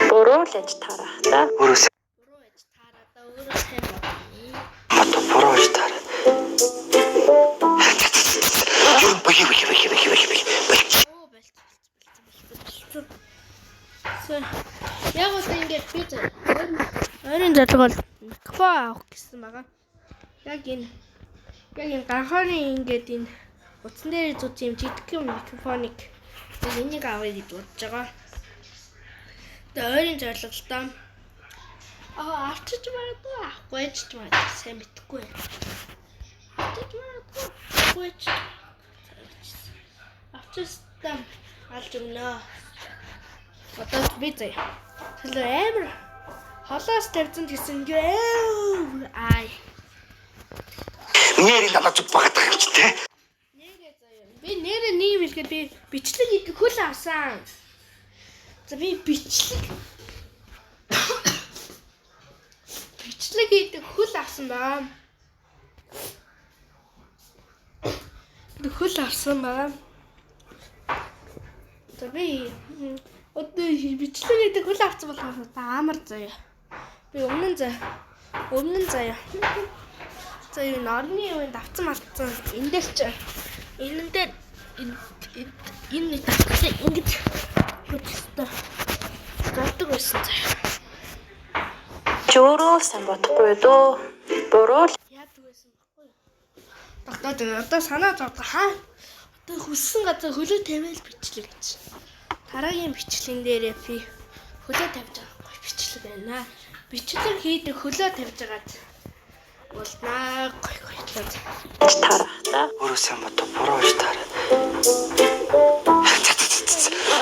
Буруу л аж таарах та. Өөрөө сайн буруу аж таараа да, өөрөө сайн бодно. бодо, буруу аж таараа. Юу бохи бохи бохи бохи бохи бохи. Оо, болц болц болц болц. Яг одоо ингээд би ойрын зорилго бол микрофон авах гэсэн байгаа. Яг энэ ганхооны ингээд энэ утсан дээр зүүц юм жижиг микрофоныг яг энийг авъя гэж бодож байгаа. Тэгээ ойрын зорилго л доо. Аа, авчиж магадгүй, авахгүй ч магадгүй, сайн мэдэхгүй байна. Авчиж магадгүй, авахгүй ч авчистаа алж өгнө. Одоо би заяа. Тэр амар холоос тавьсан гэсэн ингээ ай. Миний яриг надад зүг багаад байгаа юм чи те. Нэрээ заяа. Би нэрээ нэг юм хэлэхэд би бичлэг хийх хөл авсан. За, би бичлэг хийдэг хөл авсан байгаа. Хөл авсан байгаа. За, би одоо бичлэг хийдэг хөл авсан болохоор одоо амар заяа. Би өмнө нь заяа. Өмнө нь заяа. За, юу норны юу давцсан малтсан энэ дээр чи энэ дээр энэ нэг давцсан ингэж хөдөлтөө зовдөг байсан заяа. Чи өөрөө л сайн бодохгүй юу дөө. Буруу л Яадаг байсан баггүй юу? Одоо тэгээ одоо санаа зовдоо хаа одоо хүссэн газар хөлөө тавиал бичлэг гэж. Дараагийн бичлэгэн дээрээ би хөлөө тавьж байгаа гоё бичлэг байна. Бичлэг хийдэг хөлөө тавьж байгаад болнаа, гоё гоё. аж таарах та. Өөрөө сайн бодо, буруу аж таараа.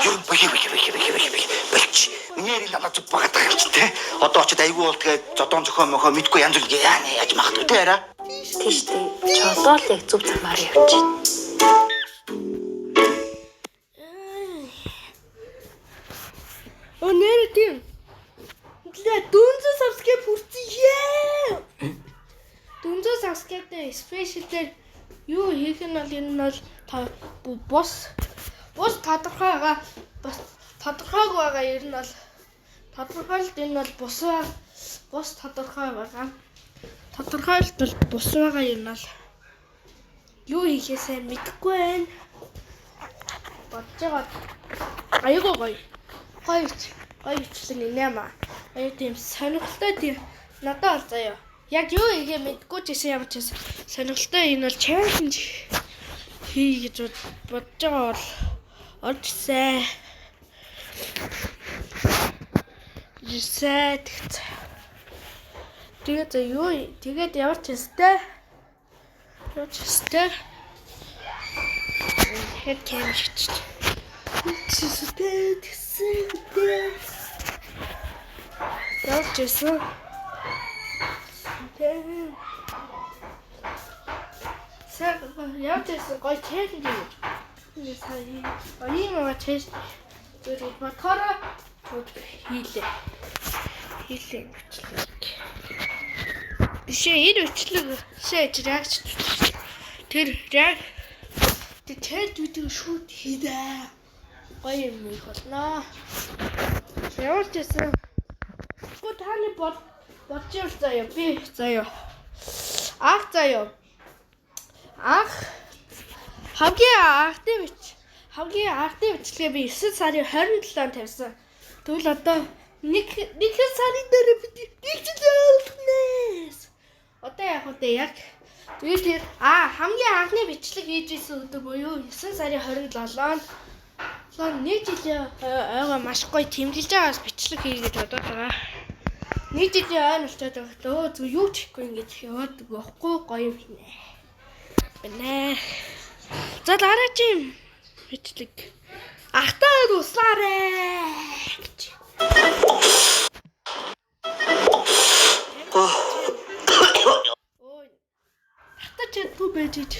Юу бохи бохи бохи бохи бохи бохи. Болч. Миний яриг надад зүг багаад байгаа юм чи те. Одоо очид айгүй бол тэгээ зодон зохион мохоо мэдгүй янз бүр яа нэ яаж магадгүй те арай. Тийш дээ. Чолоо л яг зөв замаар явж байна. Оо, нэр тийм. Тэгээ 400 subscribe хүрсэн. Яа! 400 subscribe дээр special дээр юу хийх нь бол энэ нь бол бус тодорхой байгаа. Бас тодорхойг байгаа, ер нь бол тодорхойлолт энэ бол бус тодорхой байгаа. Тодорхойлолт бол бус байгаа, ер нь бол юу хийхээ сайн мэдэхгүй байна. Бодож байгаа аягүй гоё. Гоё гоё бичлэг нэ маа. Аяа, тийм сонирхолтой, тийм надад бол заяа. Яг юу хийхээ мэдэхгүй ч гэсэн ямар ч байсан сонирхолтой, энэ бол challenge хий гэж бодож байгаа бол орж ирсэн. Ирсэн тэгц. Тэгээд за юу тэгээд ямар ч өстэй. Ямар ч өстэй. Тэгэхээр кем шигч. Чистэй тэгсэн дээ. Ямар ч байсан. Тэг. Сайн ямар ч байсан гоё challenge юм. Би сая ийм юм challenge зүгээр бодохоор шууд хийлээ. Хийлээ бичлэг. Бишээ, энэ бичлэг шээ react тэр react тэр challenge видео шууд хийлээ. Гоё юм их болно. Ямар ч байсан. Гэхдээ таны бод бодж ивэл заяа, би заяа. Анх заяа. Анх хамгийн анхны бичлэгээ би 9 сарын 27-нд тавьсан. Тэгвэл одоо нэг сарын дараа бид нэг жил ойлгонээс. Одоо яг үгүй яг тэгэл хамгийн анхны бичлэг хийж исэн өдөр буюу 9 сарын 27-нд нэг жилийн ойгоо маш гоё тэмдэглэж байгаас бичлэг хий гэж бодоод байгаа. Нэг жилийн ойн болчиход байгаа. Өө зүг юу ч хийхгүй ингэж яваад өгөхгүй гоё юм хинэ. Бэнэ. За дараагийн бичлэг. Ахтаа туслаарэ гэж. Өө. Татаж чаддгүй байж ич.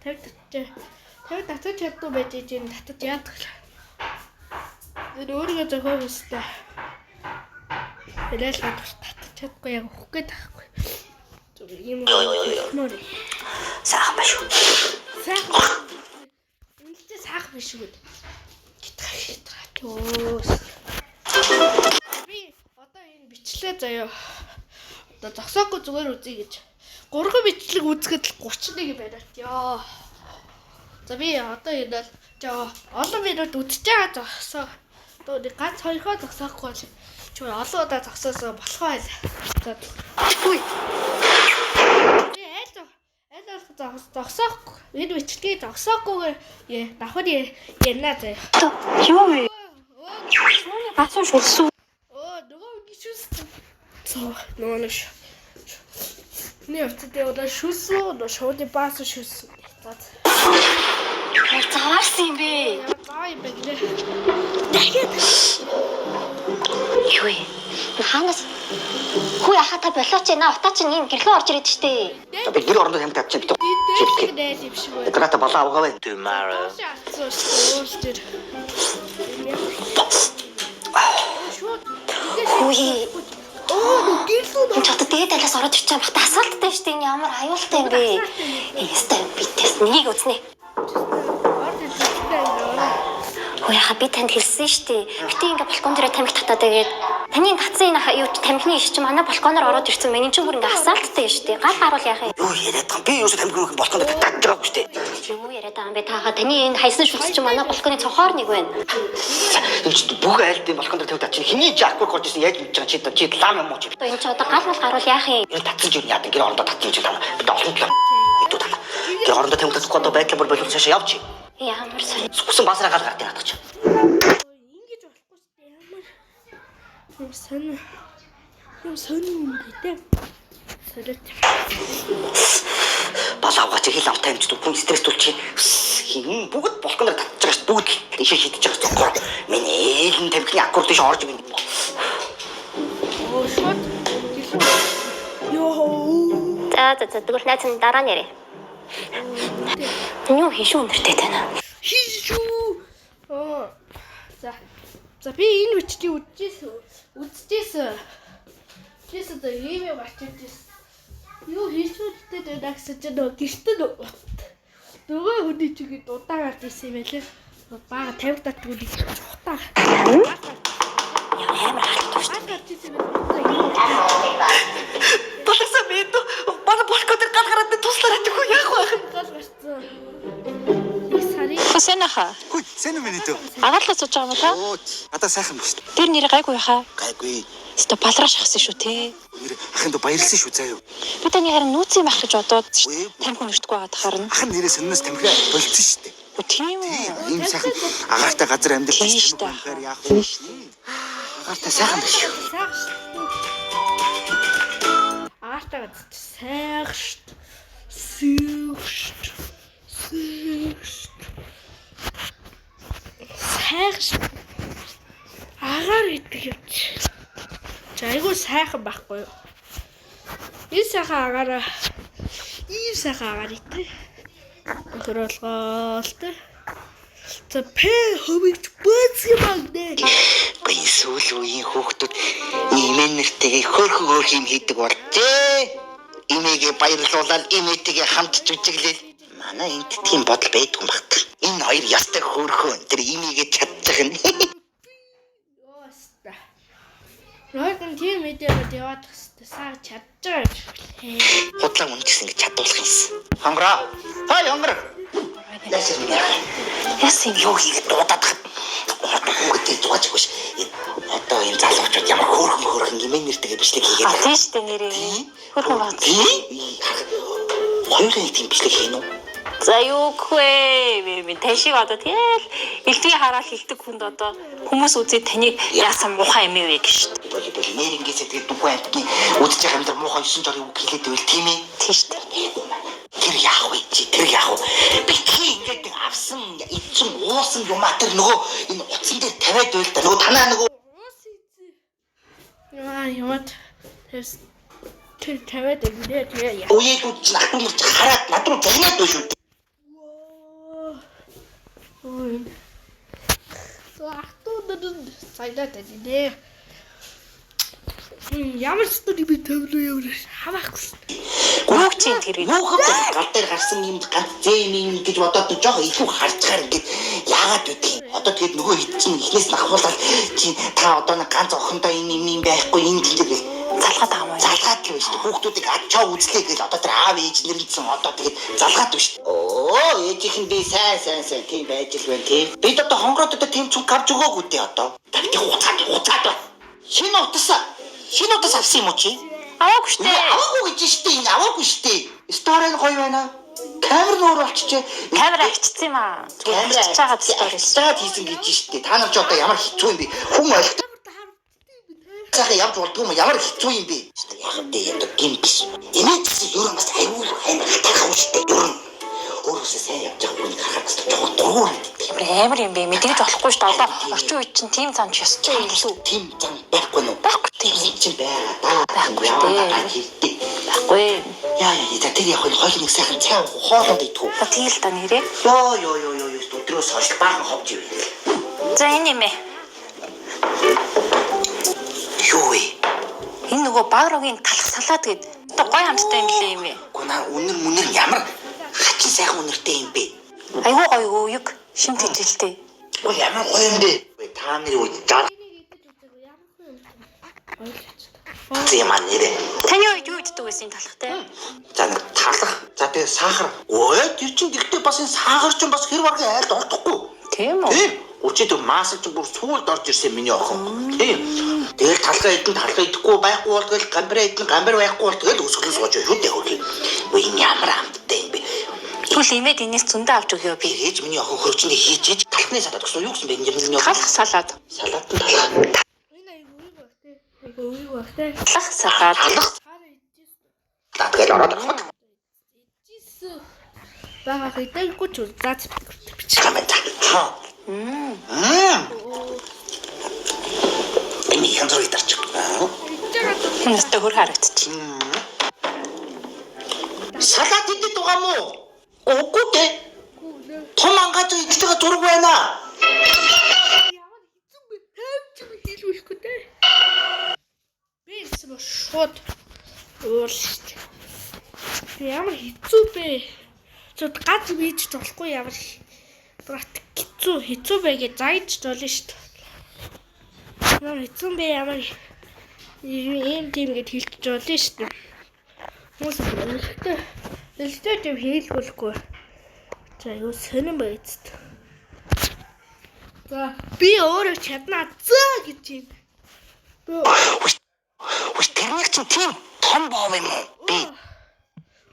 50 татаж. 50 татаж чаддгүй байж ич энэ татаж яадаг л. Тэр өөрийгөө зохиох ёстой. Хэлээл бодох татаж чадахгүй яг өгөх гээд байхгүй. Зүг юм уу? Сайхан ба шүү. Сайхан. Үнэлтээ сайхан биш үү? Гитга гитга төөс. Би одоо энэ бичлээ заяа. Одоо зогсоогүй зүгээр үзье гэж. 3 бичлэг үзэхэд л 31 бариад ёо. За би одоо энэ бол жоо олон минут үзэж байгаа зогсоо. Одоо нэг ганц хоёрхоо зогсоохгүй бол чи олон удаа зогсоосоо болох байл. За Үгүй. би аль аль болох зогсоохгүй. Энэ бичлэгийг зогсоохгүйгээр давхар ярьна заяа. Юу вэ? Юуны бацсан шүлсүү. Өө нөгөө гişүс. Цоо нөгөө нэг Миний хувьд одоо шүлсэн, нөгөө шуудын баасан шүлсэн. За. Яг заваарсан юм бэ? Ямар заа юм бэ гэлээ. Дахиад Юу вэ? Хаанаас Хүү яхаа та болооч наа утаа чинь ийм гэрлөө орж ирээд штэ. За би гэр орондоо хамт авчих бит. дээд дээл юм шиг байна. Грата балаа авгаа бай. Tomorrow. Доош алдсан шүү дээ. Уул дээр. Шууд. Хүүе. Оо нөгөө гэрлүү Энэ ч одоо дээд айлаас ороод ирчих юм бах та асаалттай штэ энэ ямар аюултай юм бэ? Ястай би тест нэгийг үзнэ. Орд ирсэн юм. Хүү яхаа би танд хэлсэн штэ. Гэтэ ингээ балкон дээрээ тамхи татаад тэгээд таны татсан энэ юу ч тамхины иш чинь манай балконоор ороод ирсэн мэн. Энэ чинь бүр ингээ асаалттай штэ. Гал гарвал яах юм? Юу яриад байгаа юм? Би юусоо тамхи мөх балконд татаж байгаагүй шүү дээ. Юу яриад байгаа юм бэ таага таны энэ хайсан шүлс чинь манай балконы цонхоор нэг байна. Энэ ч бүх айлдын балкон дээр тавьд чинь хиний жакур орж ирсэн яаж мэдж байгаа чи чи лам юм уу чи? Одоо энэ чи одоо гал мал гарвал яах юм? Энэ татсан чинь яадаг гэр орондоо татсан чинь тань. Бид олон талаар мэдүү тань. Гэр орондоо тамхи татахгүй одоо байдлаа бүр болов цаашаа явчих. Ямар сонь. Сүхсэн баасраа гал гартыг хатгах чи. Ингэж болохгүй шүү дээ. Ямар юм сонь юм сонь юм бэ те. Солиот. Балаа авгаа чи хэл амтай юм чи хүн стресс төлчих. Хин бүгд балкон дээр татж байгаа шүү. Бүгд тийшээ шидэж байгаа шүү. Миний ээлэн тамхины аккорд тийш орж ирнэ. Оо шууд гэлүү. Йоо. За за за тэгвэл найз нь дараа нь яриа. Таны юу хийш өндөртэй тань. Хийшүү. Оо. За. За би энэ бичлэгийг үзчихсэн. Үзчихсэн. Үзчихсэн за ийм юм ачиж. Юу хийшүүдтэй байна гэсэн чинь нөгөө гэрт нь ут. Нөгөө хүний чигийг удаан гарч ирсэн юм байлээ. Бага 50 татгүй нэг утаа. Яа амар халт шүү. Баг гарч ирсэн юм байна. Балагсаа мэдүү. Манай балкон дээр гал гараад туслаарай тэхүү яах вэ? Гал гарцсан. Нэг сарын Хүсэнэха. Хүй, сайн уу миний дүү? Агаарлаа сууж байгаа юм уу та? Оо, надаа сайхан биш. Тэр нэр гайгүй хаа. Гайгүй. Өстө балраа шахсан шүү те. Нэр ахын дүү баярлсан шүү заа юу. Би таны харин нүүцэн байх гэж бодоод Үгүй. тамхи өнөртөхгүй байгаад харна. Ах нь нэрээ сонноос тамхи болцсон шүү дээ. Үгүй тийм үү? Ийм сайхан агаартай газар амьдрал Тийм шүү дээ. тамхиар яах вэ? Агаартай сайхан биш юу? сайхан шүү. Агаартай газар чи сайхан шүү. Сайхан шүү. Сайхан шүү. Сайхан шүү. Агаар гэдэг юм чи. Чи айгүй сайхан байхгүй юу? Энэ сайхан агаараа ийм сайхан агаар итэ. Хөрөлгөөл тэ. За П хөвгч бөөц юм аа нэ. Үгүй сүүл үеийн хүүхдүүд имээ нэртэйгээ хөөрхөн хөөрх юм хийдэг болжээ. Имээгээ баярлуулаад имээтэйгээ хамт жүжиглээл. Манай энд тийм бодол байдгүй юм багт. Энэ хоёр ястай хөөрхөн тэр имээгээ чадчих нь. Ёоста. Ройгон тийм мэдээгээд яваад хэвээр саа чадж байгаа юм шиг лээ. Худлаа үнэ гэсэн ингэ чадуулах юмсан. Хонгороо. Хой хонгор. Ясэр минь. Яасан юм? Юу хийгээд дуудаад хат. Урд хүүхдээ дугаж өгөөш. Одоо энэ залуучууд ямар хөөрхөн хөөрхөн гимэн нэртэйгээ бичлэг хийгээд А тийм штэ нэрээ. Хөрхөн бац. Тийм. Хоёулаа нэг тийм бичлэг хийнэ үү? За юугүй би тань шиг одоо тэгэл элдвийг хараад хилдэг хүнд одоо хүмүүс үзээ таныг яасан муухай юм вэ гэж штэ. Боли боли нэр ингэсээ тэгээд дүнхэн амтны үдчих байгаа амьдрал муухай 9 жорын үг хэлээд байвал тийм ээ. Тийм штэ. Тэр яах вэ чи? Тэр яах вэ? Битгий ингээд нэг авсан, идсэн, уусан юмаа тэр нөгөө энэ утсан дээр тавиад байл та. Нөгөө танаа нөгөө Яа ямат тэр тавиад өгнө тэгээ яа. үеэлүүд чинь ах дүү нар чинь хараад над руу зогноод байна шүү дээ. Ой. Ах дүү нар цайлаад байна. Ямар стори би тавлуу ямар хамаахгүй. Гүрүүг чинь тэр Юу хэв гал дээр гарсан юм ганц зэм юм гэж бодоод нэг жоох илүү харцгаар ингээд яагаад байдгийг. Одоо тэгээд нөгөө хэд чинь эхнээс нь ахуулаад чи та одоо нэг ганц охиндоо энэ юм юм байхгүй энэ тийм гэл залгаад байгаа юм уу? залгаад л байна шүү дээ. Хүүхдүүдийг ачаа үзлээ гэж одоо тэр аав ээж нэрнсэн одоо тэгээд залгаад байна шүү дээ. Оо ээжийнх нь би сайн сайн сайн тийм байж л байна тийм. Бид одоо хонгороод одоо тийм цүнх авч өгөөгүй дээ одоо. Тавьд хуцаад хуцаад байна. Шинэ утас шинэ утас авсан юм уу чи? Аваагүй штэ. Нэ аваагүй гэж шүү дээ. Энэ аваагүй шүү дээ. Стори нь гоё байна. Камер нь өөр болчихжээ. Камера авчицсан юм аа. Зүгээр авчиж байгаа стори. Стори хийсэн гэж шүү дээ. Та нар ч одоо ямар хэцүү юм бэ? Хүн ойлгох сайхан явж болдгоо юм ямар хэцүү юм бэ? Яг үгүй одоо гин биш. Энэ ч ер нь бас аюул амар хатаах юм шүү дээ. Ер нь өөрөөсөө сайн явж байгаа хүнийг харахад бас жоохон дургуун гэдэг юм. Ямар амар юм бэ? Мэдээж болохгүй штэ. Одоо орчин үед чинь тийм зам ч ёстой юм лүү. Тийм зам байхгүй нү? Байхгүй тийм. Тийм чинь байгаа даа. Байхгүй шүү дээ. Байхгүй. Байхгүй. Яа яа за тэр яг хойл нэг сайхан цай уух хоолонд идэх үү? За тэгэл та нэрээ. Йоо ёо ёо ёо ёо өдрөөс хойш баахан ховж ивэл. За энэ юм ээ. Юу вэ? Энэ нөгөө багрогийн талах салаад гээд одоо гой хамттай юм лээ юм ээ. Гүн наа үнэр мүнэр ямар хачин сайхан үнэртэй юм бэ? Айгуу гоё өөг шим тэжээлтэй. Ой ямар гоё юм бэ? Та нарын үед жар юм аа нэрээ. Таны үед юу иддэг байсан энэ талхтай? За нэг талах. За тэгээ сахар. Ой тэр чин тэгтээ бас энэ сахар чин бас хэр баргийн айлд ордохгүй. Тийм үү? Тийм. Өчигдөр маасл чин бүр сүүлд орж ирсэн миний охин. Тийм. Тэгэл талхаа идэн талхаа идэхгүй байхгүй бол тэгэл гамбараа идэн гамбар байхгүй бол тэгэл өсгөлөн сууж шүү дээ хөрхий. Ой энэ ямар амттай юм бэ? Тэгвэл имээд энэс зөндөө авч өгөө би. Ээж миний охин хөрчөндөө хийжээж талхны салаад гэсэн юу гэсэн бэ? Энэ миний охин Талах салаад. салаад нь талах. Энэ айгуу үе баг те. Айгуу үе баг те. Талах салаад. Талах Хара ижсэн. салаад гэж ороод ороход Ижсэн. Бага хэдэггүй ч за бичих. юм байна. За. Мм. Энэ янз бүрийн дарч. Надад хөр харагдчих. Салат идэт байгаа мó? Үгүй дээ. Том ангааж идэж байгаа зураг байна. Ямар хэцүү бэ? Тайвч хийлгүүлэхгүй те. Би хэлсэн ба шууд уул шүү дээ. Тэг ямар хэцүү бэ? Чод гац бийж болохгүй ямар брат хэцүү хэцүү бэ гэж заяж болно шүү дээ. Ямар хэцүү бэ? Ямар ийм тийм гэж хэлчих болно шүү дээ. Хүмүүс элэгтэй элэгтэй тийм хийлгүүлэхгүй. За юу сонирн байц. За би өөрөө чаднаа зөө гэж юм. Би Үгүй тэрнийг чинь тийм том бов юм уу? Би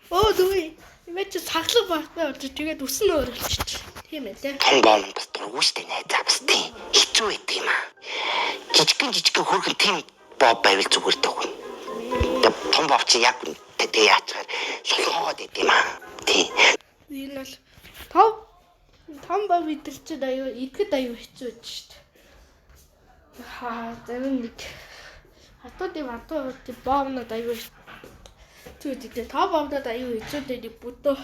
Өө дүү. Имэ чи сахлах багтай болж тэгээд үсэн өөрөлдчих. Тийм ээ тэ. том бов нь бас дурггүй штэ найзаа бас тийм хэцүү байдаг юм аа. Жижигхэн жижигхэн хөрхөн тийм бов байвал зүгээр дээ хүн. Тэгээ том бов чи яг тэгээ яачаар солихоогоод байд юм аа. Тийм. Энэ бол том том бов идэл чинь аюу идэхэд аюу хэцүү байж шүү дээ. Хаа зарим нэг хатууд юм хатуу тийм бовнод аюу хэцүү гэдэг. Том бовнод аюу хэцүү дээ нэг бүдөө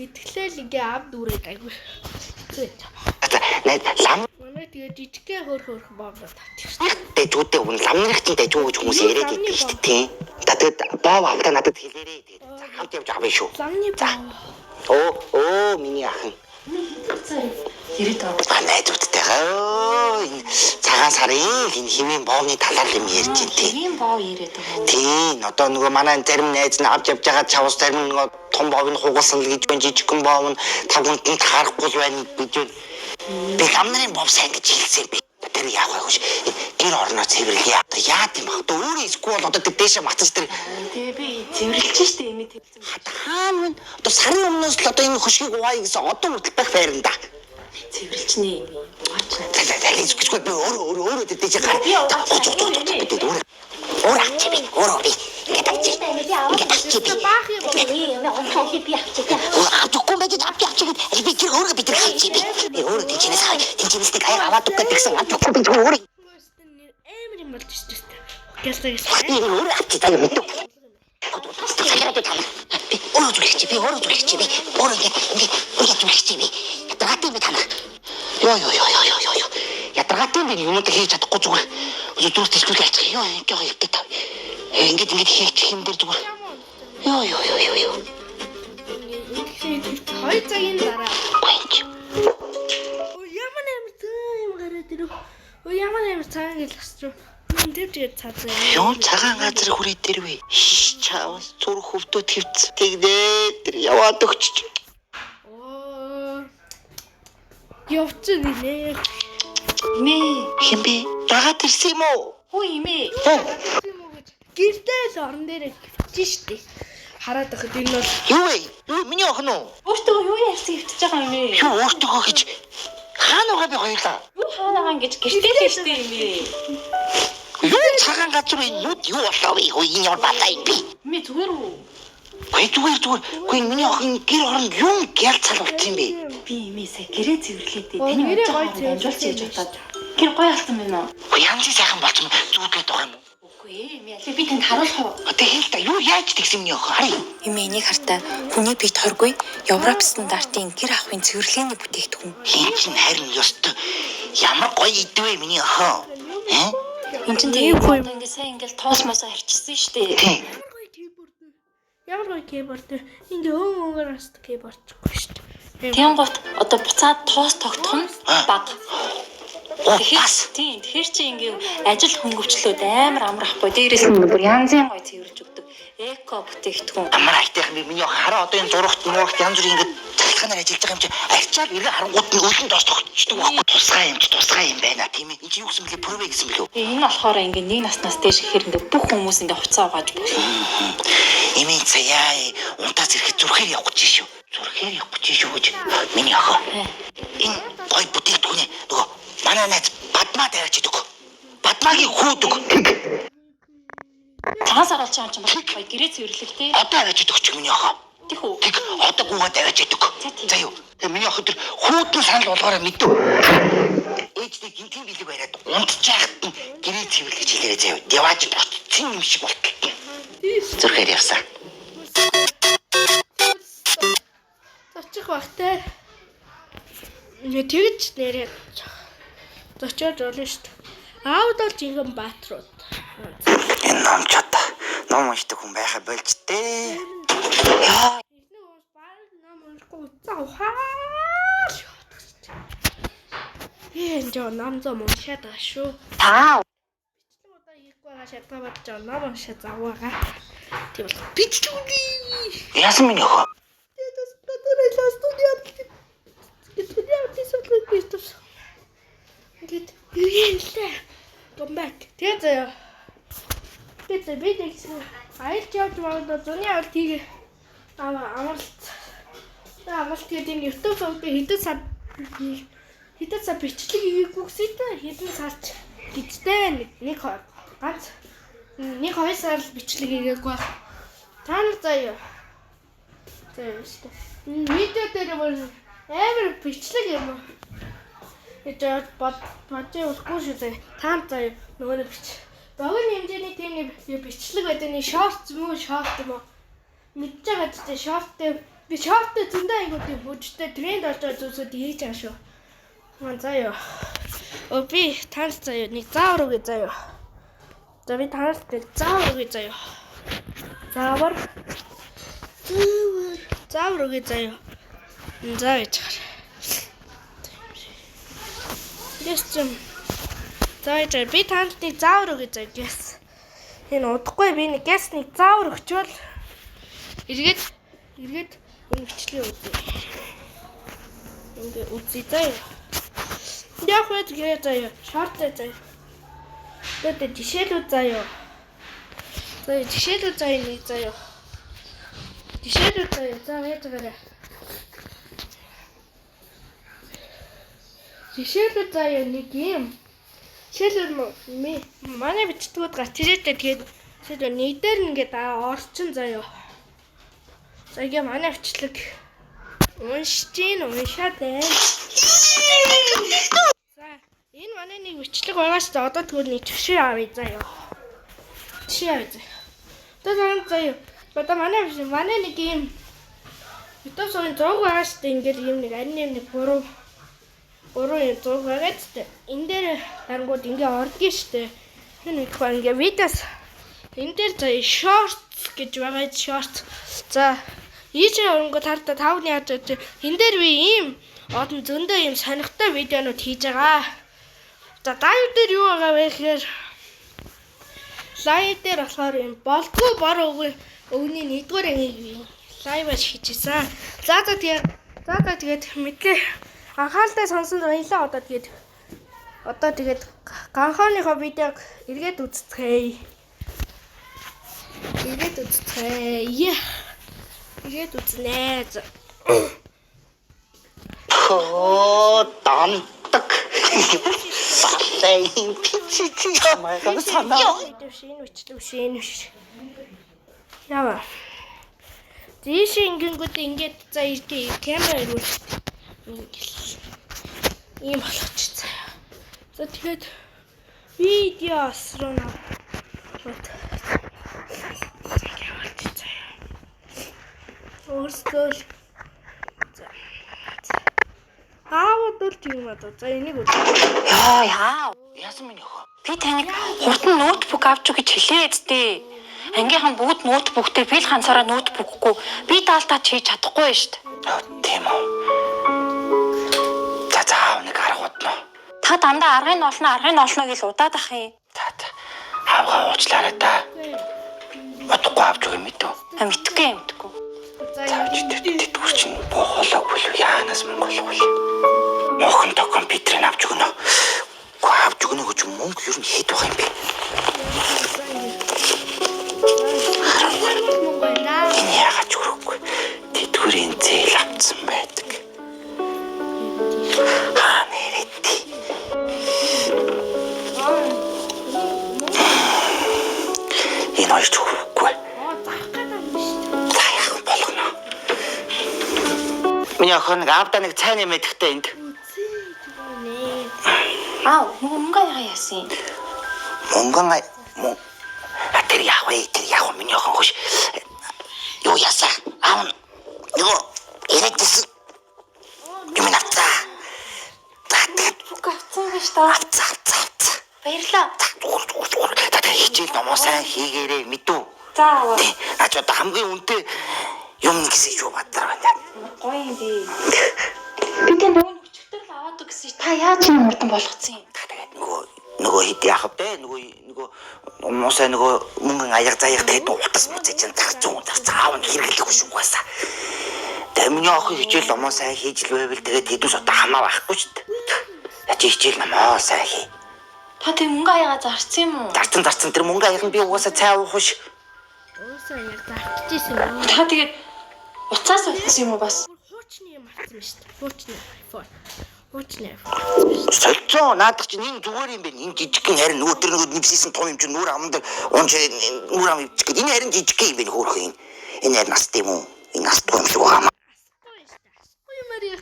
идэхлээл ингээ ам дүүрээд аюу хэцүү байж байгаа. За найз лам Манай тэгээ жижигхэн хөр хөрхөн бовнод авчих шүү дээ. дэжүүдээ үн ламнырх чинь дэжүү гэж хүмүүс яриад байдаг шүү дээ тийм. За тэгээд бов авдаа надад хэлээрэй тэгээд. За хамт явж авъя шүү. Ламны бов. Оо оо миний ахын. Яриад байгаа. А найзуудтайгаа өө энэ цагаан сарын энэ химийн боовны талаар юм ярьж байна тийм. Тийм боо яриад байгаа. Тийм одоо нөгөө манай зарим найз нь авч явж байгаа чавс зарим нь нөгөө том боов нь хугалсан л гэж байна жижигхэн боов нь тав хүнд нь таарахгүй л байна гэж байна. Би лам нарын бов сайн гэж хэлсэн юм би. Тэр яах вэ гэж гэр орноо цэвэрлэе. Одоо яад юм бэ? Одоо өөрөө эсвэл одоо тэр дээшээ матаж тэр Тэгээ би цэвэрлэж штэ эмээ тэгсэн. хаана вэ? Одоо сарын өмнөөс л одоо энэ хөшгийг угаая гэсэн одоо хүртэл байх байранда. Цэвэрлжнэ эмээ. Угаач. За за за гэжгүй би өөрөө өөрөө өөрөө тэр дээшээ гар. Би угаач. Уц уц уц би өөрөө өөрөө авчи би өөрөө би ингээд авчи. Ингээд авчи би. Баах юм. Эмээ унтаа би авчих. Өөрөө авч өгөхгүй байж авчи авчи гэд би тэр өөрөө би тэр авчи би. Би өөрөө тэнчнээс хай тэнчнээс нэг аяг аваад өгөх гэсэн авч өгөхгүй би өөрөө Амар юм болж штэ. Гэлээ би гэсэн. өөрөө авчи заяа мэдв. Би өөрөө зүлэх чи би өөрөө зүлэх чи би өөрөө ингээд ингээд өөрөө зүлэх чи би ядаргаатай юм би танаа. Йоо ёо ёо ёо ёо ёо ядаргаатай юм би юмуд хийж чадахгүй зүгээр зүрх тэсгүүл альчих ёо ёо ёо та. Ингээд ингээд хийчих юм дээр зүгээр ёо ёо ёо ёо ёо Хоёр цагийн дараа. Гүнч. Өө ямар амар цагаан юм гараад ирв. Өө ямар амар цагаан гэл асч. Мөн тэвчгээд цаазаа. Юм цагаан газар хүрээ дэрвэ. Чаавс зүрх хөвдөө твц. Тэгнэ тэр яваад өгч. Оо. Явчих гинэ. Эмээ. Хин бэ? Дагаад ирсэн юм уу? Хүү эмээ. Юм уу гэж. Гэрдээ л орон дээрээ хөвчих штэ. Хараад байхад энэ бол Юу вэ? Юу миний охин уу? Өөртөө юу ярьсан хөвтөж байгаа юм ээ? Юу өөртөөгөө гэж хаана байгаа би хоёулаа? Юу хаанагаан гэж гэртээ л штэ эмээ. Юу цагаан газар энэ нүд юу болоо вэ? Хөө энэ ямар балаа юм бэ? Эмээ зүгээр үү? Гүй зүгээр зүгээр. Гүй миний охин гэр оронд юм гялцал болчих юм бэ? Би эмээ сая гэрээ цэвэрлээ дээ. Оо, Таны гэрээ унж гоё байгаа амжуулчих гэж цэвэрлсэн бодоод. Гэр гоё болсон байна уу? Гүй янзын сайхан болчих юм. Зүудлээд байгаа юм уу? Үгүй ээ эмээ. Аль би танд харуулах уу? Одоо хэл та юу яаж тэгсэн миний охин? Харъя. Эмээ энийг хартаа хүний биед хоргүй Европ стандартын гэр ахуйн цэвэрлэгээний бүтээгдэхүүн. Хин чинь харин ёстой ямар гоё идвэ миний охин. Э? Энд чинь тэгээ одоо ингээ сайн ингээл тоос мосоо харчсан штэ. Тийм. Ямар гоё keyboard вэ? Ямар гоё keyboard вэ? Ингээ өн өнгөр бас keyboard чгүй шүү дээ. Тэнгуут одоо буцаад тоос тогтох нь баг. Оо Тэгэхээр бас тийм тэгэхээр чи ингээ ажил хөнгөвчлөөд амар амрахгүй. Дээрээс нь бүр янзын гоё цэвэрлж өгдөг. Эко бүтээгдэхүүн. амар айтайхан би миний охин хараа одоо энэ зурагт муурагт янз бүрийн ингээд цахилгаанаар ажиллаж байгаа юм чи арчаал эргээ харангууд нь өлөн тоос тогтчдөг байхгүй тусгай юм чи тусгай юм байна тийм ээ. Энд чи юу гэсэн бэлээ пүрвэ гэсэн бэлээ. Тэгээ энэ болохоор ингээ нэг наснаас дээш ихээр ингээ бүх хүмүүс ингээ хуцаа угааж болно. Эмийн цаяа унтаа зэрэг зүрхээр явах гэж шүү. Зүрхээр явах гэж шүү гэж миний охин. Энэ гой бүтээгдэхүүнээ нөгөө манай найз Бадмаа тавиач идэг. Бадмаагийн хүүдэг. Цагаан сар болж байгаа юм чинь бас гоё гэрээ цэвэрлэх те. Одоо аваач идэг ч миний охин. Тийх үү? Тэг одоо гүгээ тавиач идэг. За, тийм. За юу. Тэгээ миний охин тэр хүүтэн санал болгоорой мэдв. Ээжтэй гинтийн бэлэг бариад унтчихад нь гэрээ цэвэрлэж хэлээрэй заяа. Яваач очсон юм шиг болтолтой. Зүрхээр явсан. Зочих бах те. Ингээ тэгж нэрээ зочиод болно шүү дээ. Аавд бол жинхэнэ бааtruуд. Энэ ном ч одоо ном уншдаг хүн байха болж тээ. Эхний хүмүүс баг ном уншихгүй уцаа ухаал яваад шүү дээ. Энэ жоо ном зам уншаад байгаа шүү. Та Бичлэг удаа хийхгүй байгаа шалтгаан бодож байгаа ном уншаад завгүй байгаа. Тийм бол бичлэг үгүй. Яасан миний охин? Тэдэс гадар студио студио тийсэл битус. Ингээд иргэлээ. Come back. Тэгээ заяа. Тэгээ заяа би нэгсэн аялж явж магадгүй зуны авалт хийгээ амралт. Тэгээ амралт гэдэг энэ YouTube сувг би хэдэн сар бичлэг хийгээгүй гэсэн та хэдэн сарч гэжтэй нэг нэг ганц нэг хоёр сар л бичлэг хийгээгүй байх. Та нар заяа. Заяа шүү дээ. Энэ видео дээр бүр амар бичлэг юм уу? гэж бод бодож болохгүй шүү дээ. Та нар заяа нөгөө нэг бич. Богино хэмжээний тийм нэг бичлэг байдаг нэг шорт юм уу шорт юм уу? Мэдж байгаа ч тийм шорттэй би шорттой зөндөө айгуу тийм хөгжтэй тренд орж байгаа зүйлсүүд хийж байгаа шүү. Ман заяа. Өө би танаас заяа нэг заавар үгүй заяа. За би танаас нэг заавар үгүй заяа. Заавар. Заавар. Заавар үгүй заяа. За гэж хар. Тэс чим. За гэж би танд нэг заавар үгүй заяа гэс. Энэ удахгүй би нэг гэс нэг заавар өгчвөл эргээд эргээд энэ бичлэгээ үзье. Ингээ үзье заяа. Яг вэ тэгээ заяа. Short заяа. Тэгээд жишээлүүд заяа. Заяа жишээлүүд заяа нэг заяа. Жишээлүүд заяа. За яаж байгаарэ. Жишээлбэл заяа нэг юм. Жишээлбэл манай бичдгүүд гарч ирээдээ тэгээд жишээлбэл нэг дээр ингээд орчин заяа. За ингээ манай бичлэг уншиж гин уншаад байна. За энэ манай нэг бичлэг байгаа шүү дээ. Одоо тэгвэл нэг жишээ авъя заяа. Жишээ авъя заяа. Одоо заяа заяа. Одоо манай биш манай нэг юм YouTube сувгийн зураг байгаа шүү дээ. Ингээд юм нэг арин юм нэг буруу гурван юм зураг байгаа ч дээ. Энэ дээр дарангууд ингээ ордгийн штэ. Энэ нэг ба ингээ видеос энэ дээр заяа shorts гэж байгаа shorts. За ийшээ оронгоо тартаа тавны яаж яаж энэ дээр би ийм олон зөндөө ийм сонирхтой видеонууд хийж байгаа. За live дээр юу байгаа вэ гэхээр live дээр болохоор юм болдгоо бор өвгөний нэгдүгээр ангийг live аар хийжсэн. За за тэгээ за за тэгээд мэдлээ анхааралтай сонсон баярлалаа одоо тэгээд одоо тэгээд ганхааныхоо видеог эргээд үзцгээе. Эргээд үзцгээе. Эргээд үзнэ. За. Хөө дамтаг. Балай пичи майгаа санаа. Видео биш, энэ бичлэг биш, энэ биш. Ява. Дээш ингэнгүүт ингээд за ирдээ камера ирүүл. Ийм болгоч заяа. За тэгээд видеос руу наа. Ингэ болчих заяа. Өөрсдөө л за. Аавд л тийм одоо. За энийг үз. Йоо яа. Яасан минь өхөө? Би таныг хурдан ноутбук авч өгч хэлээ эцтэй. Ангийнхан бүгд ноутбуктэй би л ганцаараа ноутбукгүй. Би даалтаа хийж чадахгүй байж шүү дээ. Оо тийм үү. За за аав нэг арга удна. Та дандаа аргыг нь олно, аргыг нь олно гэж удаад ах юм. За за. Аавгаа уучлаарай та. Удахгүй авч өгөх юм мэдв. А мэдхгүй юм мэдхгүй. За За чи тэтгэвэр чинь боохолоогүй л яанаас мөнгө олох вэ? Мохонтой компьютерыг авч өгнө. Үгүй авч өгнө гэж мөнгө ер нь хэд байх юм бэ? Мөнгө байна. Энэ яагаад ч өрөхгүй. Тэтгэврийн зээл авцсан байдаг. Аа нэрээ тий. Энэ хоёр ч өрөхгүй. Аа зарах гэдэг юм шүү дээ. За яах болгоно. Миний охин нэг аавда нэг цай нэмэдэхтэй энд. Нэ. Аа нөгөө мөнгө аяга яасан юм. Мөнгөн мөн А тэр яах вэ? Тэр яах вэ? Миний охин хөш. Юу ясаа? Аав нь нөгөө ирээдсэн юм навцаа. За тэгээд Ноутбук авцсан байж та. авцаа авцаа авцаа. Баярлаа. За зүгээр зүгээр зүгээр. За тэгээд хичээл номоо сайн хийгээрэй мэдүү. За аваа. Тий. Наа чи одоо хамгийн үнэтэй юм гэсэн юу бадраа байна. Гоё юм би. Би тань нөгөө өчигдөр л аваад өгсөн чи та яаж юм хурдан болгоцсон юм? Та тэгээд нөгөө нөгөө хэд яах вэ? Нөгөө нөгөө муусаа нөгөө мөнгөн аяг заяаг тэгээд утас муцаа чинь зарцсан зарцсан аав нь хэрэглэх биш угаасаа. Тэгээд миний охин хичээл номоо сайн хийж л байвал тэгээд хэдүүс одоо хамаа байхгүй шүү дээ. Я чи хичээл номоо сайн хий. Та тэг мөнгө аяга зарцсан юм уу? Зарцсан зарцсан тэр мөнгө аяг нь би угаасаа цай уух биш. Уусаа яг зарчихсан юм. Та тэгээд уцаас олсон юм уу бас? Бүр хуучны юм авсан юм шүү дээ. Хуучны iPhone. Хуучны iPhone авсан юм шүү дээ. Солилцоо наадах чинь энэ зүгээр юм байна. Энэ жижигхэн харин нөгөө тэр нөгөө нэвсийсэн том юм чинь нүүр аман дээр унж нүүр ам ивчих гээд энэ харин жижигхэн юм байна хөөрхөн энэ. Энэ харин настай юм уу? Энэ настай юм шиг байгаа юм. Асахгүй юм шүү дээ. Асахгүй юмар яг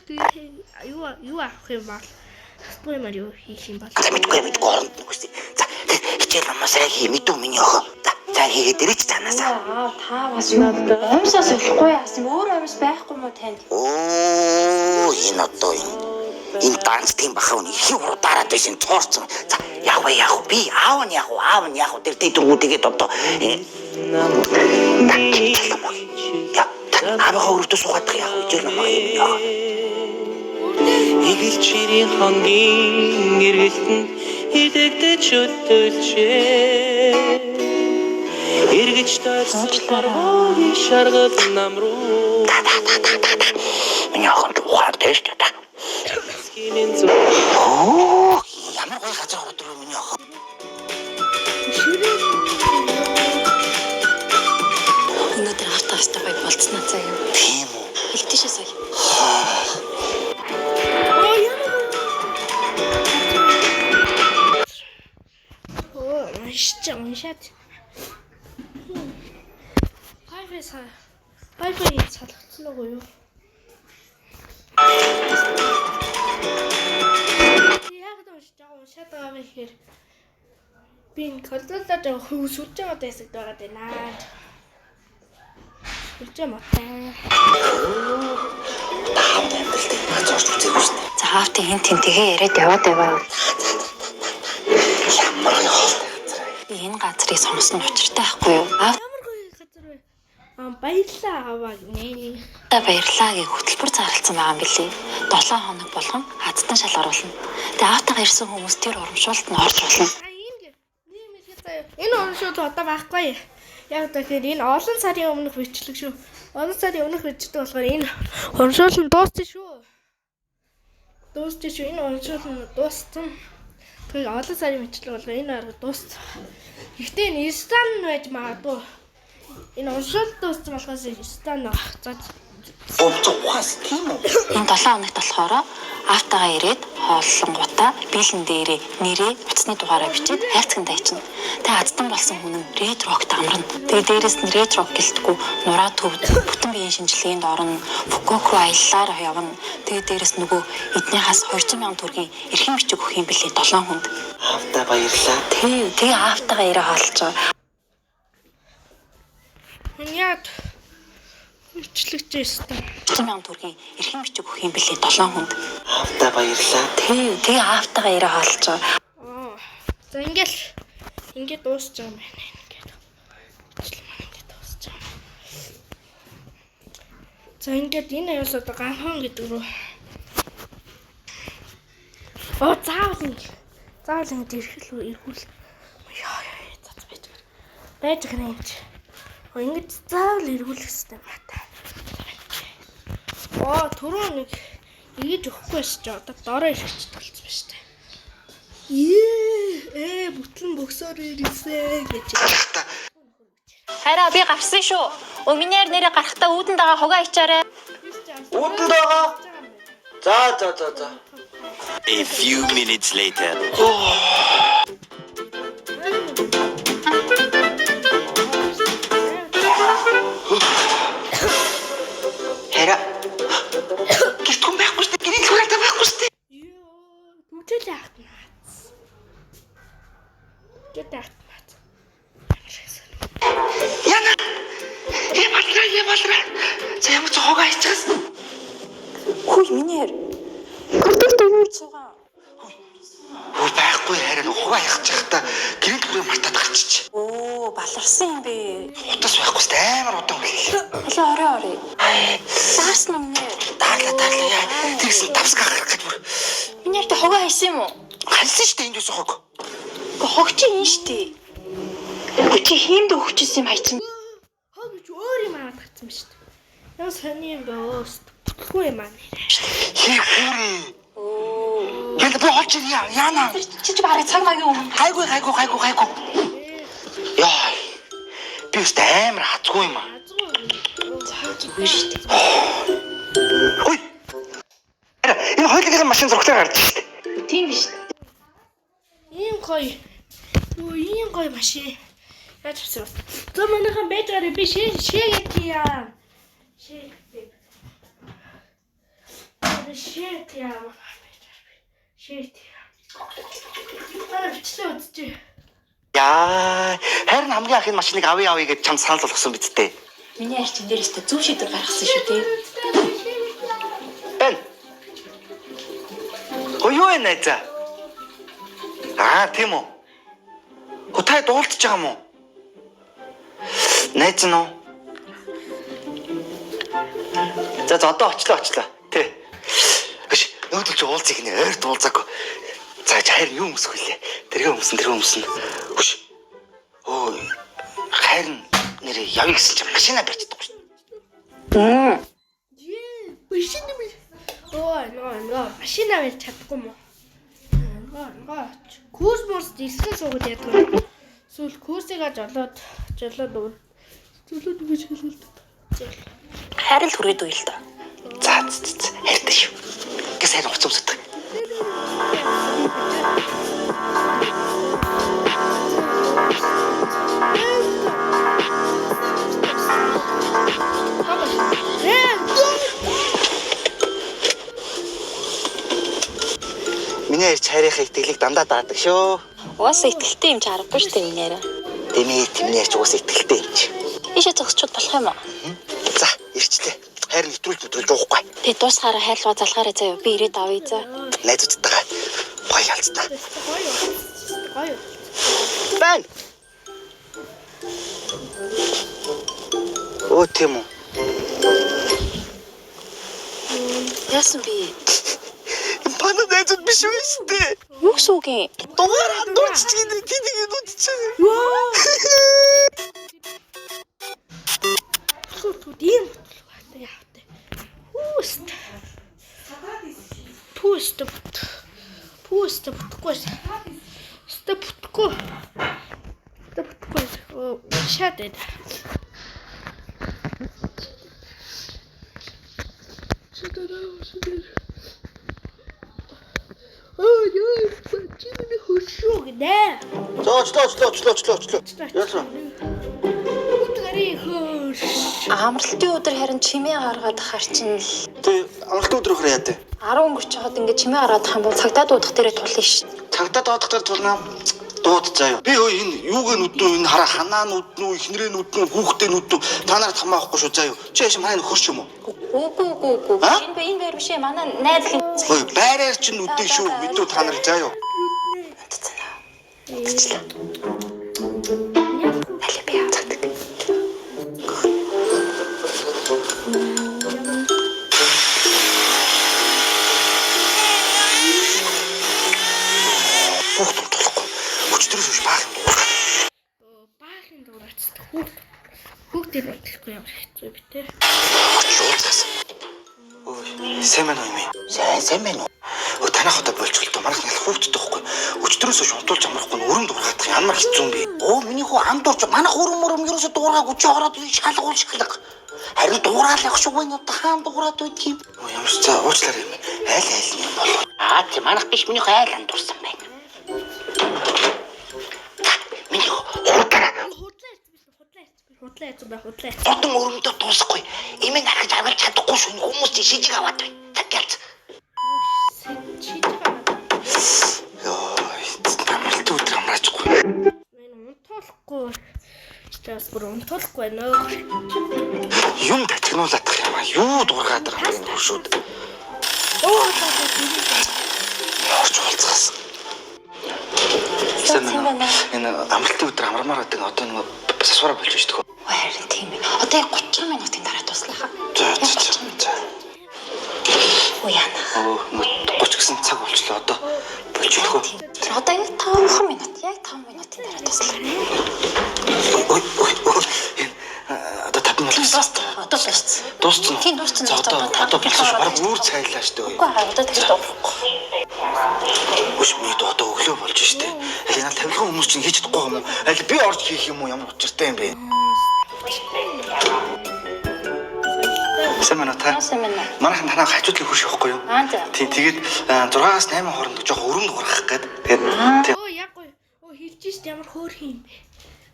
юу юу авах юм бол асахгүй юмар юу хийх юм бол. За мэдгүй мэдгүй оронд нүгсэн. За хичээл номоо сайн хий мэдүү миний охин. За сайн хийгээд ирээч цаанаасаа. Аа та бас юу амьсаа солихгүй яасан юм? Өөр амьс байхгүй мó танд? Оо энэ одоо энэ энэ данс тийм баха үн их уруу дараад байсан цоорцсон. За яг вэ яг вэ би аав нь яг вэ аав нь яг вэ тэр дээд рүү тэгээд одоо энэ хичээл номоо хий. Я аавынхаа өрөвдөө суугаад яг вэ хичээл номоо хий миний охин. Игэлчирийн хонгийн эргэлтэнд илэгдэж өтөлжээ. Эргэж тойрсон боргоогийн шаргал нам руу Миний охин ч ухаантай шүү дээ. Химийн зүг Оо, ямар гоё газар ороод ирв миний охин. Ширээ. Өнөөдөр автаа өстой гоё болцсноо заяа. Тийм үү? Хэлтээшээ сая. Оо ямар гоё. Оо уншиж уншаад. Wi-Fi са. Wi-Fi салгацсан уу юу? Яг уншиж байгаа уншаад байгаа юм ихээр би энэ контроллоор жоо сүлж байгаа хэсэгт байгаа даа. Сүлж мотой. Та хамт амьдралтай газар орж үзээгүй шүү дээ. За аавтай эн тэн тэгээ яриад яваад байваа. Ямар гоё хоолтой газар. Би энэ газрыг сонгосон нь учиртай байхгүй юу? Аавтай Ямар гоё газар вэ? Аа баярлалаа аваа гинэ. баярлаа гэх хөтөлбөр зарлцсан байгаа юм билий. 7 хоног болгон хазтан шалгаруулна. Тэгээ аавтайгаа ирсэн хүмүүс тэр урамшуулт нь орж болно. А ийм гэ. Ийм их заяа. Энэ урамшуул одоо байхгүй. Яг тэгэхээр энэ олон сарын өмнөх бичлэг шүү. Олон сарын өмнөх бичлэг болохоор энэ урамшуул нь дууссан шүү. Дууссан шүү. Энэ урамшуул нь дууссан. Тэгэхээр олон сарын бичлэг болохоор энэ арга дууссан. Гэхдээ энэ стан байж магадгүй. Энэ урамшуул дууссан болохоос стан баг. За Бовцоо ухаас тийм үү? Энэ 7 хоногт болохоор аавтайгаа ирээд хооллонгуудаа биелэн дээрээ нэрээ утасны дугаараа бичээд хайрцагт ачна. Тэгээ азтан болсон хүн нь ред рокт амарна. Тэгээ дээрээс нь ред рок гэлтгүү нураа төвд бүтэн биеийн шинжилгээнд орно. Фукуок руу аяллаар явна. Тэгээ дээрээс нөгөө эднийхээс 200 сая төгрөгийн эрхийн бичиг өгөх юм билээ 7 хүнд. Аавдаа баярлалаа. Тэг тэгээ аавтайгаа ирээ хоолж байгаа. энэ яг бичлэг чи стан. 200 сая төгрөгийн эрхийн бичиг өгөх юм билээ 7 хүнд. Аавдаа баярлалаа. Тэг тэгээ аавтайгаа ирээ хоолж байгаа. Аа. За ингээл ингээд дуусч байгаа юм байна. Ингээд. Бичлэг маань ингээд дуусч байгаа юм. За ингээд энэ аюул одоо ганхан гэдэг рүү. Оо заавал ингэ. Заавал ингэ эрхэл эргүүл. Яа яа за за байж гэр. Байж гэр юм чи. Оо ингэж заавал эргүүлэх хэрэгтэй юм байна. Оо түрүү нэг ингэж өгөхгүй байсан чи одоо дороо ирэх толцсон байна шүү дээ. Ээ, бүтлэн бөксөр ирсэн гэж. Хараа би гарсан шүү. Өө миний яар нэрээ гарахтаа үүдэн дагаа хугаа ичаарэ. Үүдэн дагаа? За за за за. A few minutes later. Хараа. Гэрт хүн байхгүй шүү дээ. Гэрийн зүрхэлтэй байхгүй шүү дээ. Йоо, нүдэл яахт наац. Нүдэл яахт наац. Ямар шиг сонь. Яна. Э балраа, э балраа. За ямар ч хогоо хийчихсэн. Хүй миний яар. Гэрдэл юу цугаа. Хөө байхгүй харин хогоо хийх байхдаа гэрийн зүрхээ мартаад гарчиж. Өө баларсан юм бэ. Утас байхгүй шүү дээ. Амар удаан хүлээлээ. Халаа орой орой. Даарсан юм нэ. Даарлаа даарлаа яа. Тэгсэн давсаг гарах гэж бүр. Миний яар тэ хугаа хийсэн юм уу? Хальсан шүү дээ энд юусэн хог. Гэхдээ хог чи ин штэ. Үгүй чи хиймд өгчсэн юм хайчин. Хоо гэж өөр юм аваад гарсан ба шүү дээ. Ямар сони юм бэ өө. Бүтлгүй юм аа нэрээ. Хий хүүрээ. Яна би олж ирье. Яна. Чи чи барыг цаг магийн өмнө. Гайгүй гайгүй гайгүй гайгүй. Яа. Би өстө амар хазгүй юм аа. Азгүй. Зүгээр штэ. Хүй. Хараа, Энэ хоёулынхын машин зурагтай гарч шүү дээ. Тийм биш. Ийм гоё. Юу ийм гоё машин. Яаж авсан бэ? Зөө манайхан байж байгаарэ би шээ шээгээд яа. Шээ. Би шээ яа. Шээ. Аа бичлээ үзчихье. Яа. Харин хамгийн анх энэ машиныг авъя авъя гэж чамд санал болгосон биз дээ. Миний яар чин дээр өстө зөв шийдвэр гаргасан шүү дээ. Энэ. Гоо юу вэ найзаа? Аа, тийм үү. Гоо та дуулдаж байгаа юм уу? Найз нь уу? За за одоо очлоо очлоо. Тэ. Гэш өнөөдөр чи уулзъя гинэ ойр дуулзаагүй. За чи харин юу өмсөх вүлээ? Тэргээ өмсөн тэргээ өмсөн. Хөш. Өө харин нэрээ явъя гэсэн чи машина барьж чадахгүй шүү. Машин юм. Оо нөө нөө Машина барьж чадахгүй юм уу? Гоо. Курс мурс дисхэн суугаад яадаг юм. Эсвэл курсыгаа жолоод жолоод өгнө. Жолоод өгч хэлэлт. Хайр л хүрээд үйл л доо. За за за хайртай шүү. Ингээ сайн хувцас өмсөдөг. Миний ярьж хайрынхаа итгэлийг дандаа даадаг шүү. Угаасаа итгэлтэй юм чи аргагүй шүү дээ миний яриа. Дэмий тэмний ярьж угаасаа итгэлтэй юм чи. Ийшээ зогсчод болох юм уу? За ирчлээ. Хайр нэвтрүүлж мэтрүүлж уухгүй. Тэгээ дуусгаараа хайрлага залгаарай заяа. Би ирээд авъя за. Найзуудтайгаа гоё ялцтай. Гоё. Гоё. Байна. Өө тийм үү. Яасан би? Манай найзууд биш үү шүү дээ. Юу гэсэн үг юм? Дугаар андуурч чинь тэнийг нүдчихээ. Түр ийм ботлоо яав тэ. Хүүст. Пүүст бут. Пүүст бүтггүй. Ст бүтггүй. Ст бүтггүй. Шат эд. Оо ёо, чиний хөшөө гинэ. За очлоо очлоо очлоо очлоо очлоо. Яасан? Үтгэрийн хөрш. Амралтын өдөр харин чимээ гаргаад хар чинь л Тэ амралтын өдөр хөр яа тэ? 10 өнгөрч хаад ингээ чимээ гаргаад хам бол цагтаа дуудах дээрээ тулна ш. Цагдаа доодох дээр тулнаа. Дууд заяа. Би хөө энэ юуг нүднүү энэ хараа ханаа нүднүү ихнэрээ нүднүү хүүхдээ нүднүү та нарт хамаахгүй шүү заяа. Чи яаш манай нөхөр ч юм уу? Үгүй үгүй үгүй. А? Энэ бэ энэ байр биш ээ. Манай найз л Хөөе байраар чинь нүдэн шүү мэдүү та нар заяа. Аль би яадаг. Хүүхд тулахгүй. Өчтөрөөс хойш баах юм дуугаад. Баахан дуурайцдаг хүүхд. Хүүхдийг бодлохгүй ямар хэцүү бэ те. Өч уулзаас. Ой, сайн байна уу юм? Сайн сайн байна уу? Өө танах одоо болчихлоо. Манайх нялх хүүхдтэй байхгүй. Өчтөрөөс хойш унтуулж амрахгүй нь өрөм дуурайдах ямар хэцүү юм бэ? Оо миний хүү андуурч манайх өрөм өрөм ерөөсө дуурайг үчи ороод шалгуул шалга. Харин дуурайл явах шиг байна одоо хаан дуурайд байт юм. Өө ямар ч за уучлаарай юм. Айл айл юм болоо. Аа тийм манайх биш миний хүү айл андуурсан байна. За, Миний хүү худлаа Худлаа ярьсан биш худлаа ярьсан биш худлаа ярьсан бай худлаа ярьсан. гудам өрөмдөө дуусахгүй. Имэн архиж аргалж чадахгүй шүү. Энэ Хүмүүс чинь шижиг аваад байна. За ялц. Чиж байгаа. Йоо, амралтын өдөр амраачгүй. Энэ унтуулахгүй. Бас бүр унтуулахгүй байна. Юм татгнуулах юм аа. Юу дуурайд байгаа юм бэ хөршүүд? Оо Орч уулзгаас. Сайн байна уу? Энэ амралтын өдөр амармаар байдаг одоо нэг сасвараа болж шдэх. Ой, Харин тийм ээ. Одоо яг 30 минутын дараа туслах. За за за. За. Ой яана. Өө нэг 30 гэсэн цаг болчлоо одоо болж идэх үү? Одоо яг 5 минут, яг 5 минутын дараа туслах. Ой ой ой. Энэ одоо 5 минут Тийм болсон. дууссан. Одоо дууссан. Дууссан уу? Тийм дууссан. За одоо одоо болсон шүү. Бараг үүр цайлаа шүү дээ. Үгүй аа одоо тэгж дуурахгүй. Өш миний дөө одоо өглөө болж штэ. Аль энэ тавилгын хүмүүс чинь хийж чадахгүй юм уу? Аль би орж хийх юм уу? Ямар учиртай юм бэ? Сайн байна уу та? Сайн байна уу? Манайхан танаа хажуудлын хөрш явахгүй юу? Аа за. Тийм тэгээд 6-аас 8 хооронд жоох өрөм дуурах гээд тэгээд тийм Оо яг гоё. Оо хэлж шít ямар хөөрхөн юм бэ.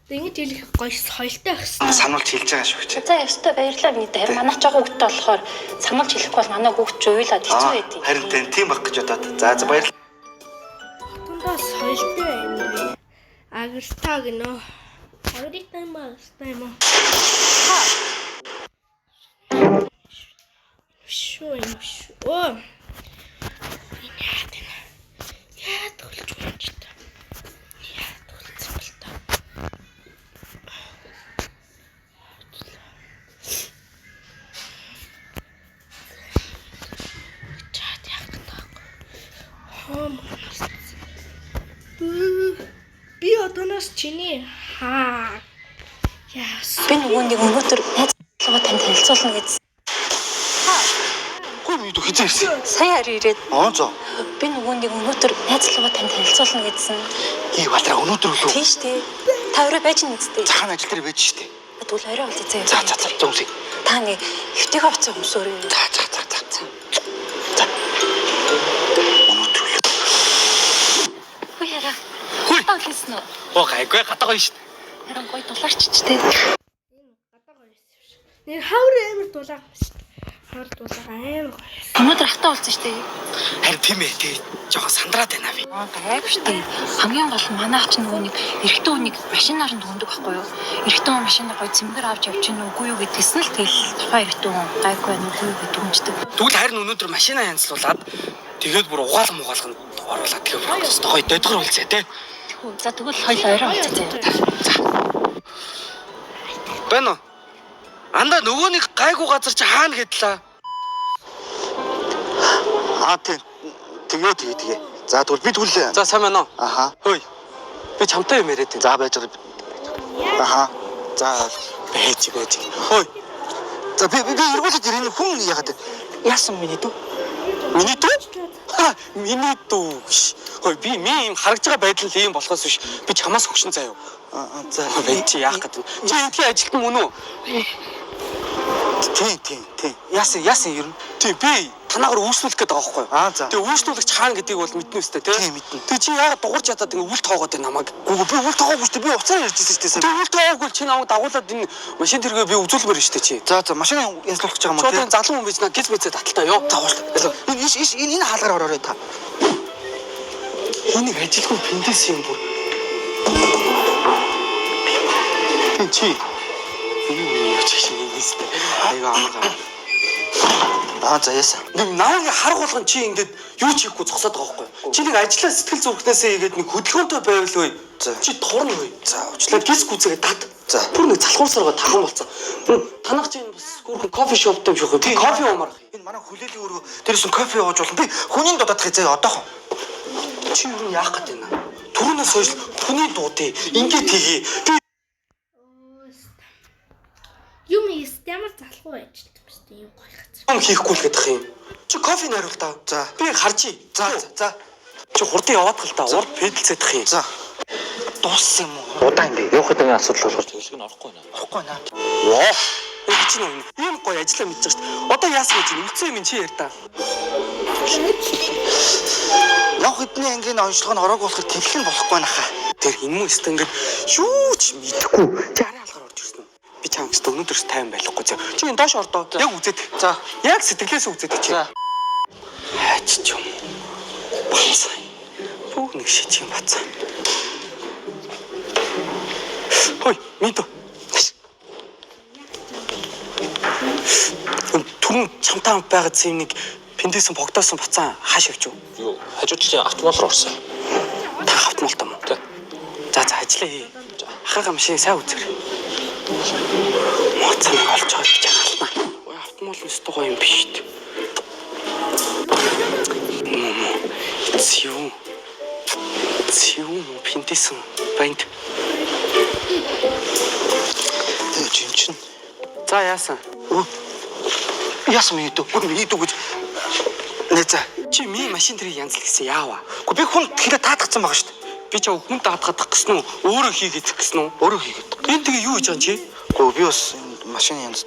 Одоо ингэж хэлэх гоё соёлтой байх хэрэгтэй. сануулж хэлж байгаа шүү гэж. За ёстой баярлалаа миний дээр. Манай ч байгаа хүүхдтэй болохоор сануулж хэлэхгүй бол манай хүүхд ч уйлаад хэцүү байдیں۔ Харин тийм тийм баг гэж бодоод. За за баярлалаа. Хотондоо соёлтой байна бэ. Агартаа гинөө. Агартаа юм аа, агартаа юм аа. Шүү юм шүү. Оо. Энэ яад энэ. Яад хөлж юм ч та. Яад хөлцсөн бэл та. Чад яах гэдэг. Хом. Би одооноос чиний хаа. Яас. Би нөгөө нэг өнөөдөр найз залуугаа танд танилцуулна гэж. Хөө Хөөе миний дүү хизээ ирсэн. Сая харин ирээд Аа за. би нөгөө нэг өнөөдөр найз лугаа танд танилцуулна гэдсэн. Ий Балдраа өнөөдөр үлээ. Тийм шүү дээ. Та өрөө байж нэгдтэй. Захаан ажил дээр байж штэ. Тэгвэл орой уулзъя заяа. За за за зөвсөй. Та нэг хэвтэйгээ уцаа өмсөөрэй. За за за за. За. Өнөөдөр үлээ. Хүй яра. Хүй. Та хэлсэн үү? Оо гайгүй гадаа гоё шүү дээ. Харин гоё дулаарч ч тээ. Энэ гадаа гоё юм шиг. Нэр хавар амар дулаан юм шүү. Хавар дулаан амар гоё. Өнөөдөр ахтай уулзсан шүү дээ. Харин тийм ээ тий. Жохон сандраад байна би. Аа гайгүй шүү дээ. Хамгийн гол нь манайх ч нөгөө нэг эрэгтэй хүнийг машинаар нь дүндэг байхгүй юу? Эрэгтэй хүн машинаар гоё цэмгэр авч явж гин үгүй юу гэдгээс нь л тэгэл тухайн эрэгтэй хүн гайгүй байна үгүй юу гэдэг дүнждэг. Тэгвэл харин өнөөдөр машина янзлуулад тэгээд бүр угаалга мугаалганд оруулаад тэгээд бүр өстой гоё додгор уулзъя тий. Тэхүү. За тэгвэл хоёул орой уулзъя заяа. Байна уу? Андаа нөгөө нэг гайгүй газар чи хаана гэдлээ? Аа тийм. Тэгээ тэгээ тэгээ. За тэгвэл би тэгвэл За сайн байна уу? Аха. Хөөе. Би чамтай юм яриад байна. За байж байгаа. Аха. За Байж байж. Хөөе. За би би эргүүлээд ирэх хүн яагаад вэ? Яасан миний дүү? Миний дүү? Ха, миний дүү гэж. Хөөе би ми юм харагдж байгаа байдал нь ийм болохоос биш. Би чамаас хөгшин заяа. Аа за Хөөе чи яах гэдэг вэ? Чи эндхийн ажилтан мөн үү? Тийм тийм тийм. Яасан яасан ер нь? Тий би танаагаар үйлчлүүлэх гээд байгаа байхгүй юу? Аа за. Тэгээ үйлчлүүлэгч хаана гэдгийг бол мэднэ үстэй тий? Тийм, мэднэ. Тэгээ чи яагаад дуурч ятаад ингэ үл тоогоод байна намайг? Гүг би үл тоогоогүй шүү дээ. Би уцаар ярьж байсан шүү дээ. Тэгээ үл тоогоогүй чи намайг дагуулад энэ машин тэргээ би үзүүлмээр шүү дээ чи. За за машина янзлуулах гэж байгаа юм Чи уу одоо энэ залуу хүн байж наа гиз мэзээ таталтай ёо. За уушлаа. Энэ иш иш энэ энэ хаалгаар ороорой та. Энийг ажилгүй пиндэс юм бүр. Тин чи. Юу чи чи нэстэй. Айгаа амгаа. Аа за яасан. Нэг намайг харах болгон чи ингээд юу ч хийхгүй зогсоод байгаа байхгүй юу? Чи нэг ажиллаа сэтгэл зүрхнээсээ хийгээд нэг хөдөлгөөнтэй байвал өө. За. Чи турна өө. За уучлаа. Уучлаа гис гүзээгээ тат. За. Бүр нэг залхуурсаргаа тархан болцсон. Танах чи энэ бас гүрхэн кофе шоптой юм шиг үү? Кофе уумар. Энэ манай хүлээлийн өрөө дээрээс нь кофе ууж болно. Би хүний дуудах заяа одоохон. Чи юу яах гээд байна? Түрүүнээс хойш хүний дуудыг ингээд хийе. Би Юм ийс ямар залхуу ажилт юм шүү дээ. Юм гоё газар. юм хийхгүй л гэдэг юм. Чи кофе найруул та. За. Би харчи. За за Чи хурдан яваад гал та. Урд педалцэдэх юм. за. Дууссан юм уу? Удаан юм бэ. Явах гэдэг асуудал болохоор төлөг нь орохгүй наа. Орохгүй наа. Воо. Энэ чи нэг ийм гоё ажиллаа мэдэж байгаа шүү дээ. Одоо яасан гэж үлдсэн юм чи яар та. Явах хэдний ангийн онцлог нь ороог болохоор тэлэх нь болохгүй нахаа. Тэр энэ мөн өстө ингээд юу ч мэдэхгүй. Чи арын алгаар орж ирсэн үү? Би чам өстө өнөөдрөөс тайван байхгүй зөө. Чи энэ доош ордоо. Яг үзээд. За. Яг сэтгэлээс үзээд чи. За. Хайч ч юм. Бацаа. Бүх нэг шиж юм бацаа. Хой, мэдөө. Түрүүн чамтай хамт байгаа зэм нэг пэндээсэн богдоосон бацаа хааш явж юу? Юу хажуу талын автомобил руу орсон. Та автомобилтай мó? Тэ. За за ажиллаа хий. Ахыгаа машиныг сайн үзээрэй. Моцоо нэг олж байгаа гэж хаална. Ой автомобил өстө гоё юм биш үү? Мм. Зүү. Зүү мó пинтэсэн банд. Тэгээ чин чин. За яасан? Өө. Яасан миний дүү? Гүр миний дүү гэж. Нэ за. Чи ми машин тэрийг янзлах гэсэн яава? Гүр би хүн тэгэхээр таатгцсан байгаа шүү дээ. Би чам хүн даатгах гэсэн үү? Өөрөө хийгээд гэсэн үү? Өөрөө хийгээд. Энэ тэгээ юу хийж байгаа юм чи? Гүр би бас энэ машин янз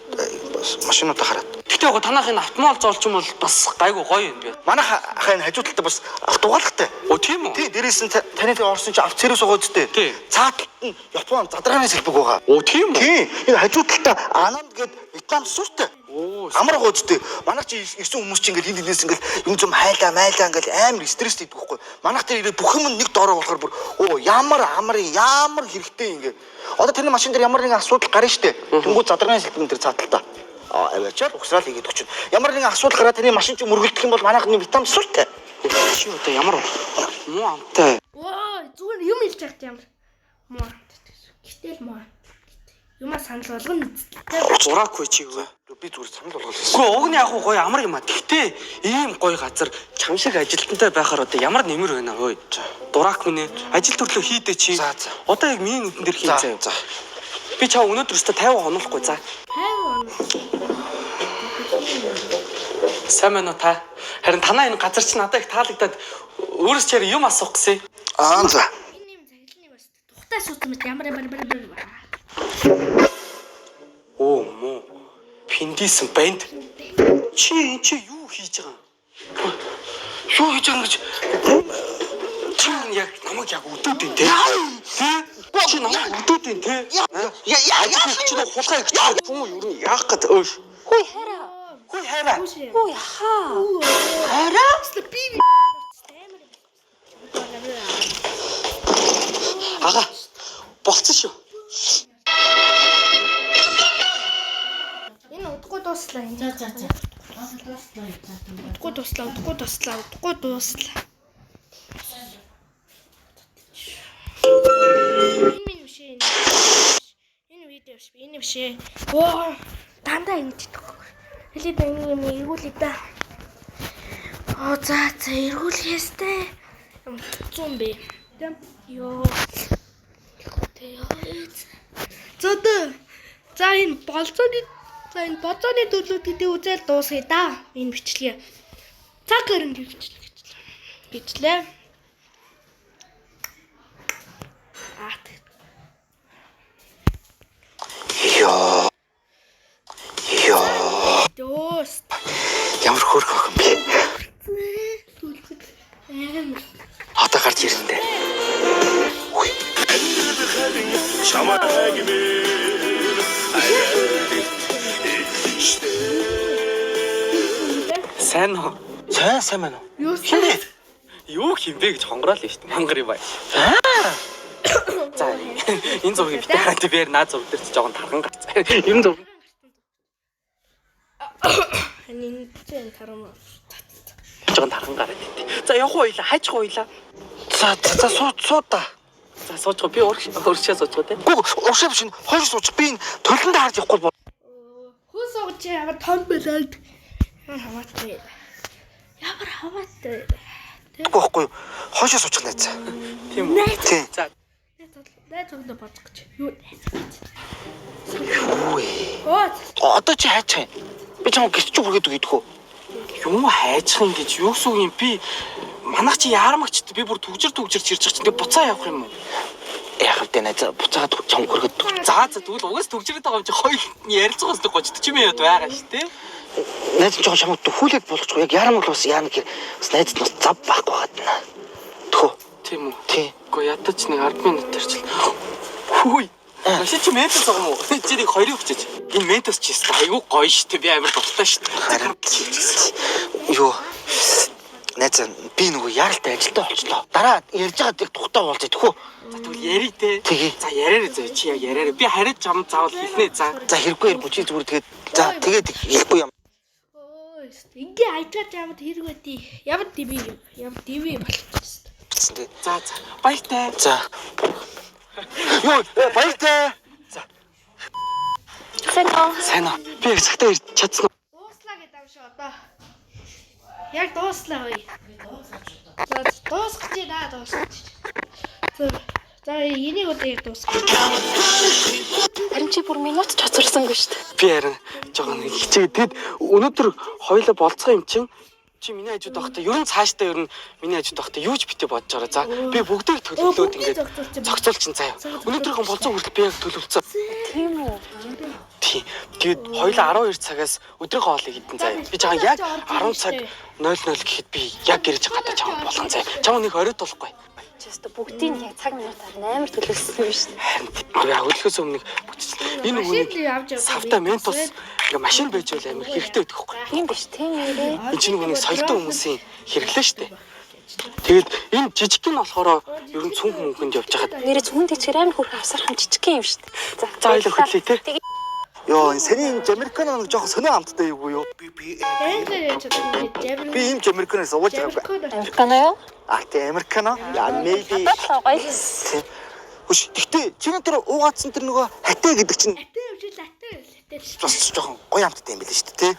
бас машинуудаа хараад. Гэтэ яг танах энэ автомобил зоолч юм бол бас гайгүй гоё юм би. Манай хаа энэ хажуу талдаа бас авто угаалгатай. Оо тийм үү? Тий, дээрээс нь таны тэгээ орсон чи авто сервис байгаа үсттэй. Тий. Цаад талд нь Япон задаргааны сэлбэг байгаа. Оо тийм үү? Тий, энэ хажуу талдаа Ананд гээд Вьетнам сууртай. Оо Амар гоо үсттэй. Манайх чи ирсэн хүмүүс чи ингээл энд эндээс ингээл юм зам хайлаа майлаа ингээл амар стресс хийдэг байхгүй. Манайх тэр ирээ бүх юм нэг доороо болохоор бүр оо ямар амар ямар хэрэгтэй ингээ. Одоо тэрний машин дээр ямар нэгэн асуудал гарна штэ. Тэнгүү задаргааны сэлбэг энэ тэр цаад талдаа. Аа аваачаал угсраал хийгээд өгч. Ямар нэгэн асуудал гараад тэрний машин чи мөргөлдөх юм бол манайх нэг Вьетнам сууртай. Чи одоо ямар муу амтай. Оо зүгээр юм хэлж яхад ямар муу амт гэсэн. Гэтэл муу амт. Юмаа санал болгоно эцэлтэй. Зураагүй чи юу вэ? Би зүгээр санал болгол хийсэн. Үгүй уг нь яг уу гоё амар юм а. Гэхдээ ийм гоё газар чам шиг ажилтнтай байхаар одоо ямар нэмэр байна ой. Дурак минь ээ. Ажил төрлөө хийдэ чи. За, за. Одоо яг миний нүдэн дээр хийн За, заяа. за. Би чам өнөөдөр өстө 50 хонолохгүй за. 50 он. Сайн байна уу та? Харин танаа энэ газар чинь надад их таалагдаад өөрөөс чаар юм асуух гэсэн. Аа за. Энэ юм цаглын бас тухтай суусан мэт ямар ямар ямар ямар. Оо мó. Пиндисэн банд. Чи энэ чи юу хийж байгаа юм? Юу хийж байгаа юм гэж Чи энэ яг намайг яг өдөөд байна те. Тэ? Чи намайг өдөөд байна те. Я я я Чи нэг хулгай гэж юм юу юм яах гээд өөш. Хүй хайраа. Хүй хайраа. Хүй яхаа. Хараа би би. Ага. Болцсон шүү. Энэ удахгүй дууслаа. За за за. Одоо дууслаа. За Удахгүй дууслаа, удахгүй дууслаа, удахгүй дууслаа. Энэ минь биш ээ. Энэ видео биш. Энэ биш ээ. Оо, дандаа ингэж идэх. Хэлээ да энэ юм эргүүлээ да. Оо за за эргүүлэхээстэй. Ямар хэцүү юм бэ? Йоо. Тэ ёо. За дөө. За энэ болцооны за энэ болцооны төлөвлөлт гэдэг үзэл дуусгая да. Энэ бичлэгээ. Цаг өрөнд бичлэг гэжлээ. Гэжлээ. Аа тэг. Йоо. Йоо. Дөөс. Ямар хөөрхөн охин бэ? Түлхэл амар. Одоо гарч ирэн дээ. Үгүй. Сайн уу? Сайн сайн байна уу? Юу Хин бэ? Юу хин бэ гэж хонгороо л шүү дээ. Мангар юм бай. За энэ зургийг битээ хараад би наа зураг дээр чи жоохон тархан гарцсан. Энэ зураг Энэ чинь тарам. жоохон тархан гараад идэв. За явах уу хоёлаа, хайчих уу хоёлаа. За за за суу суу та. За суучих уу. Би урагшаа суучих уу те. Гүү урагшаа биш энэ хоёр суучих. Би энэ толондоо харж явахгүй бол. Хүү сууж ямар том байлаа. Ямар хамаатай. Ямар хамаатай. Үгүй байхгүй юу? Хойшоо суучих найз. Тийм үү? Тийм. За Найз өгдө бодох гэж. Юу найз гэж. Юу вэ? Оо Одоо чи хайчих юм. Би чамд гэрч хүргээд өгдөг үү? юм хайчих юм гэж юу гэсэн үг юм би манайх чи яармагчд би бүр түгжир түгжирч ирж байгаа чинь тэгээ буцаа явах юм уу? Яах вэ найз? Буцаагаад чам хүргээд өг. За за тэгвэл угаас түгжрээд байгаа юм чи хоёр ярилцгаас 30 40 минут байгаа шүү дээ. Найз нь жоохон чамд хүлээд болгочих. Яг яармаг л бас яана гэхээр бас найз нь бас зав байхгүй байгаад байна. Тхөө. Тийм үү? Тийм. Гэхдээ ядаж нэг 10 минут тарчил. Хүй. Машин чи ментос байгаа юм уу? Чи нэг хоёрыг хүчээч. Энэ ментос чи өстө айгүй гоё шүү дээ. Би амар дуртай шүү дээ. Харин юу найз би нөгөө яаралтай ажилтаа болчлоо. Дараа ярьж байгаа яг тухтай уулзъя тхүү. За тэгвэл ярий те. Тэгье. За яриарэ зөө чи яг яриарэ. Би харид чам заавал хэлнэ за. За хэрэггүй ярь чи зүгээр тэгээд за тэгээд хэлэхгүй юм. Өө ингээ ажгаад ямар хэрэг байдий. Ямар диви юм. Ямар диви болчихсон. Гэсэн тэгээд За за. Баяртай. за. Юу баяртай. За Сайн уу? Сайн уу? Би яг цагтаа ирж чадсан уу? Дууслаа гэдэг юм шиг одоо. Яг дууслаа үе. За дуусгах гэж байна дуусгах гэж. За за энийг одоо яг дуусгах. Харин чи бүр минут ч хоцорсонгүй шүү дээ. Би харин жоохон нэг хичээ. Тэгэд өнөөдөр хоёлаа болцгоо юм чинь чи миний хажууд байхдаа ер нь цаашдаа ер нь миний хажууд байхдаа юу ч битээ бодож байгаа. За би бүгдийг төлөвлөөд Бүгдийг ингээд зохицуулчих. зохицуулчин заяа. Өнөөдрийнхөө болцоо хүртэл би яг төлөвлөсөн. Тийм үү? Тийм. Тэгээд хоёлаа 12 цагаас өдрийнхөө хоолыг идэн заяа. Би чагаа яг 10 цаг 00 гэхэд би яг гэрэж гадаа чам болгон заяа. Чам нэг оройд болохгүй. Чи өстө бүгдийг яг цаг минутаар амар төлөвлөсөн юм шүү дээ. Харин тийм. Яг хөдөлгөөс өмнө нэг бүтчихлээ. Энэ Машин нөгөө л авч нэг явдаг. савта ментос ингээ машин байж байл амар хэрэгтэй байдаг хгүй. Тийм биш тийм ээ. Энэ чинь нөгөө нэг соёлтой хүмүүсийн хэрэглээ штэ. Тэгээд энэ жижиг нь болохоор ер нь цүнх мөнгөнд явж хахад Нэрээ цүнхэн дэчгээр амар хөрхөн авсархан жижиг юм шүү дээ. За за хоёлаа хөдлөе те. Йоо энэ саний энэ Американо нэг жоохон сонио амттай юу юу? Англиар яаж чаддаг юм. Би ийм Американоос ууж байгаагүй. Американо. Американо юу? А тий Американо. Я maybe. Бодлоо гоё л. Тийм. Хүш гэхдээ чиний тэр уугаадсан тэр нөгөө хатай гэдэг чинь Латин юм шиг латин. Латин. бас жоохон гоё амттай юм билээ шүү дээ тий.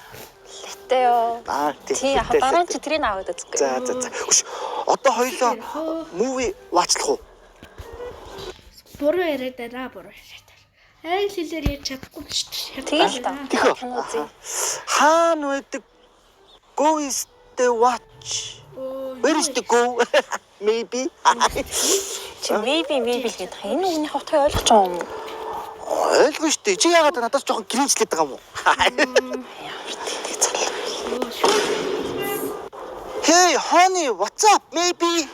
Латте юу? Аа тий. Тийм яг дараа нь чи тэрийг аваад үзгүй. За за за. Хүш одоо хоёлоо movie watch-лах уу? Буруу яриад байна, буруу яриад байна. Англи хэлээр ярьж чадахгүй шүү дээ. Тийм л та. Тэхөө. Кино үзье. Хаана байдаг Go is the watch. Where is the go? Maybe. Чи maybe maybe л гэдэг. Энэ үгнийх утгыг ойлгож байгаа юм уу? Ойлгоно шүү дээ. Чи яагаад надаас жоохон гэрэнчлээд байгаа юм уу? Ямар тэнэг залуу. Hey honey, what's up? Maybe.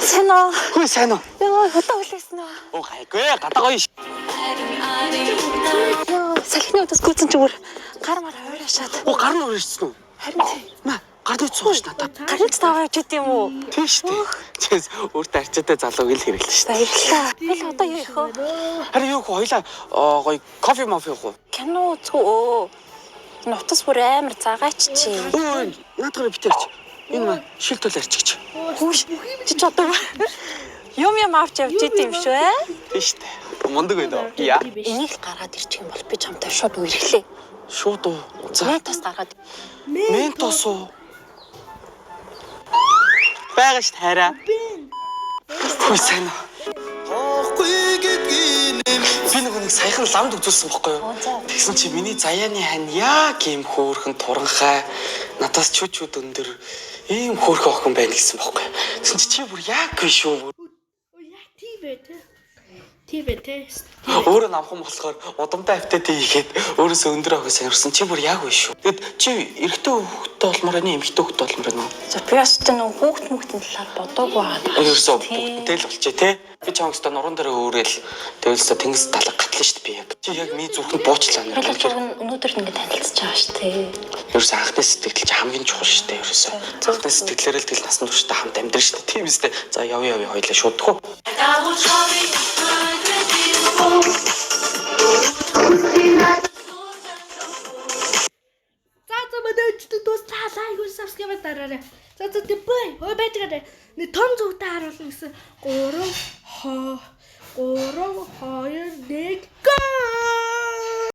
Сайн уу? Хөөе сайн уу? Йоо, хөтө хүлээсэн үү? Оо гайгүй гадаа гоё ш. Йоо, салхины өдөөс гүйцэн чи бүр гар мар хуурашаад. Оо гар нь өрөөжсөн үү? Харин тий. Мә гарны цууш надад. Гарч таваа явж идэм үү? Тийм шүү дээ. Чээс өөртөө арчаатай залууг л хэрэглэн шүү дээ. Баярлалаа. Хэл одоо юу их вэ? Харин юу хөө хоёлаа аа, гоё кофе мофи уух уу? Кино үзэх үү? Нутас бүр амар загаач чи. Өө наадгаар битэрч. Энэ маа шил тул арчигч. Хүүш чи ч одоо юм юм авч явж идэм шүү ээ. Тийм шүү дээ. Мундаг байд. Яа. Энийг л гаргаад ирчих юм бол би чамтай шууд үерхлээ. Шууд уу. За. Ментос гаргаад. Ментос уу? Байгаа шүү хайраа. Хөөе сайн уу? Би нөгөө нэг саяхан ламд үзүүлсэн бохгүй юу? Тэгсэн чи миний заяаны хань яг ийм хөөрхөн туранхай надаас чү чүд өндөр ийм хөөрхөн охин байна гэсэн бохгүй юу? Тэгсэн чи чи бүр яг биш шүү. Яа тийм бэ те. Тийм бэ те. Өөрөө намхан болохоор удамтай автатай хийгээд өөрөөсөө өндөр охин сонирхсан чи бүр яг биш шүү. Тэгэд чи эрэгтэй хүүхэдтэй болмоор байна эмэгтэй хүүхэдтэй болмоор байна уу? За би бас ч нөгөө хүүхд мөхтийн талаар бодоогүй байгаа. Ерөөсөө бүгдтэй л болчих тий. Би чамд өстө нуруунд дээр өөрөөл тэгэл өстө тэнгис талаг гатлаа шүү дээ би яг. Чи яг миний зүрхэнд буучлаа нэр. Хоёул зүг нь өнөөдөр ингэ танилцж байгаа шүү дээ. Ерөөсөө анхны сэтгэл чи хамгийн чухал шүү дээ ерөөсөө. Анхны сэтгэлээрээ л тэгэл насан туршдаа хамт амьдрын шүү дээ. Тийм үстэй. За явъя явъя хоёлаа шууд тхүү. За за манай өчтөд дуслаа. Лайк уу subscribe дараарай. За за тэг бай. Хой байдаг. Нэг том зүгтээ харуулна гэсэн 3 2 3 2 1.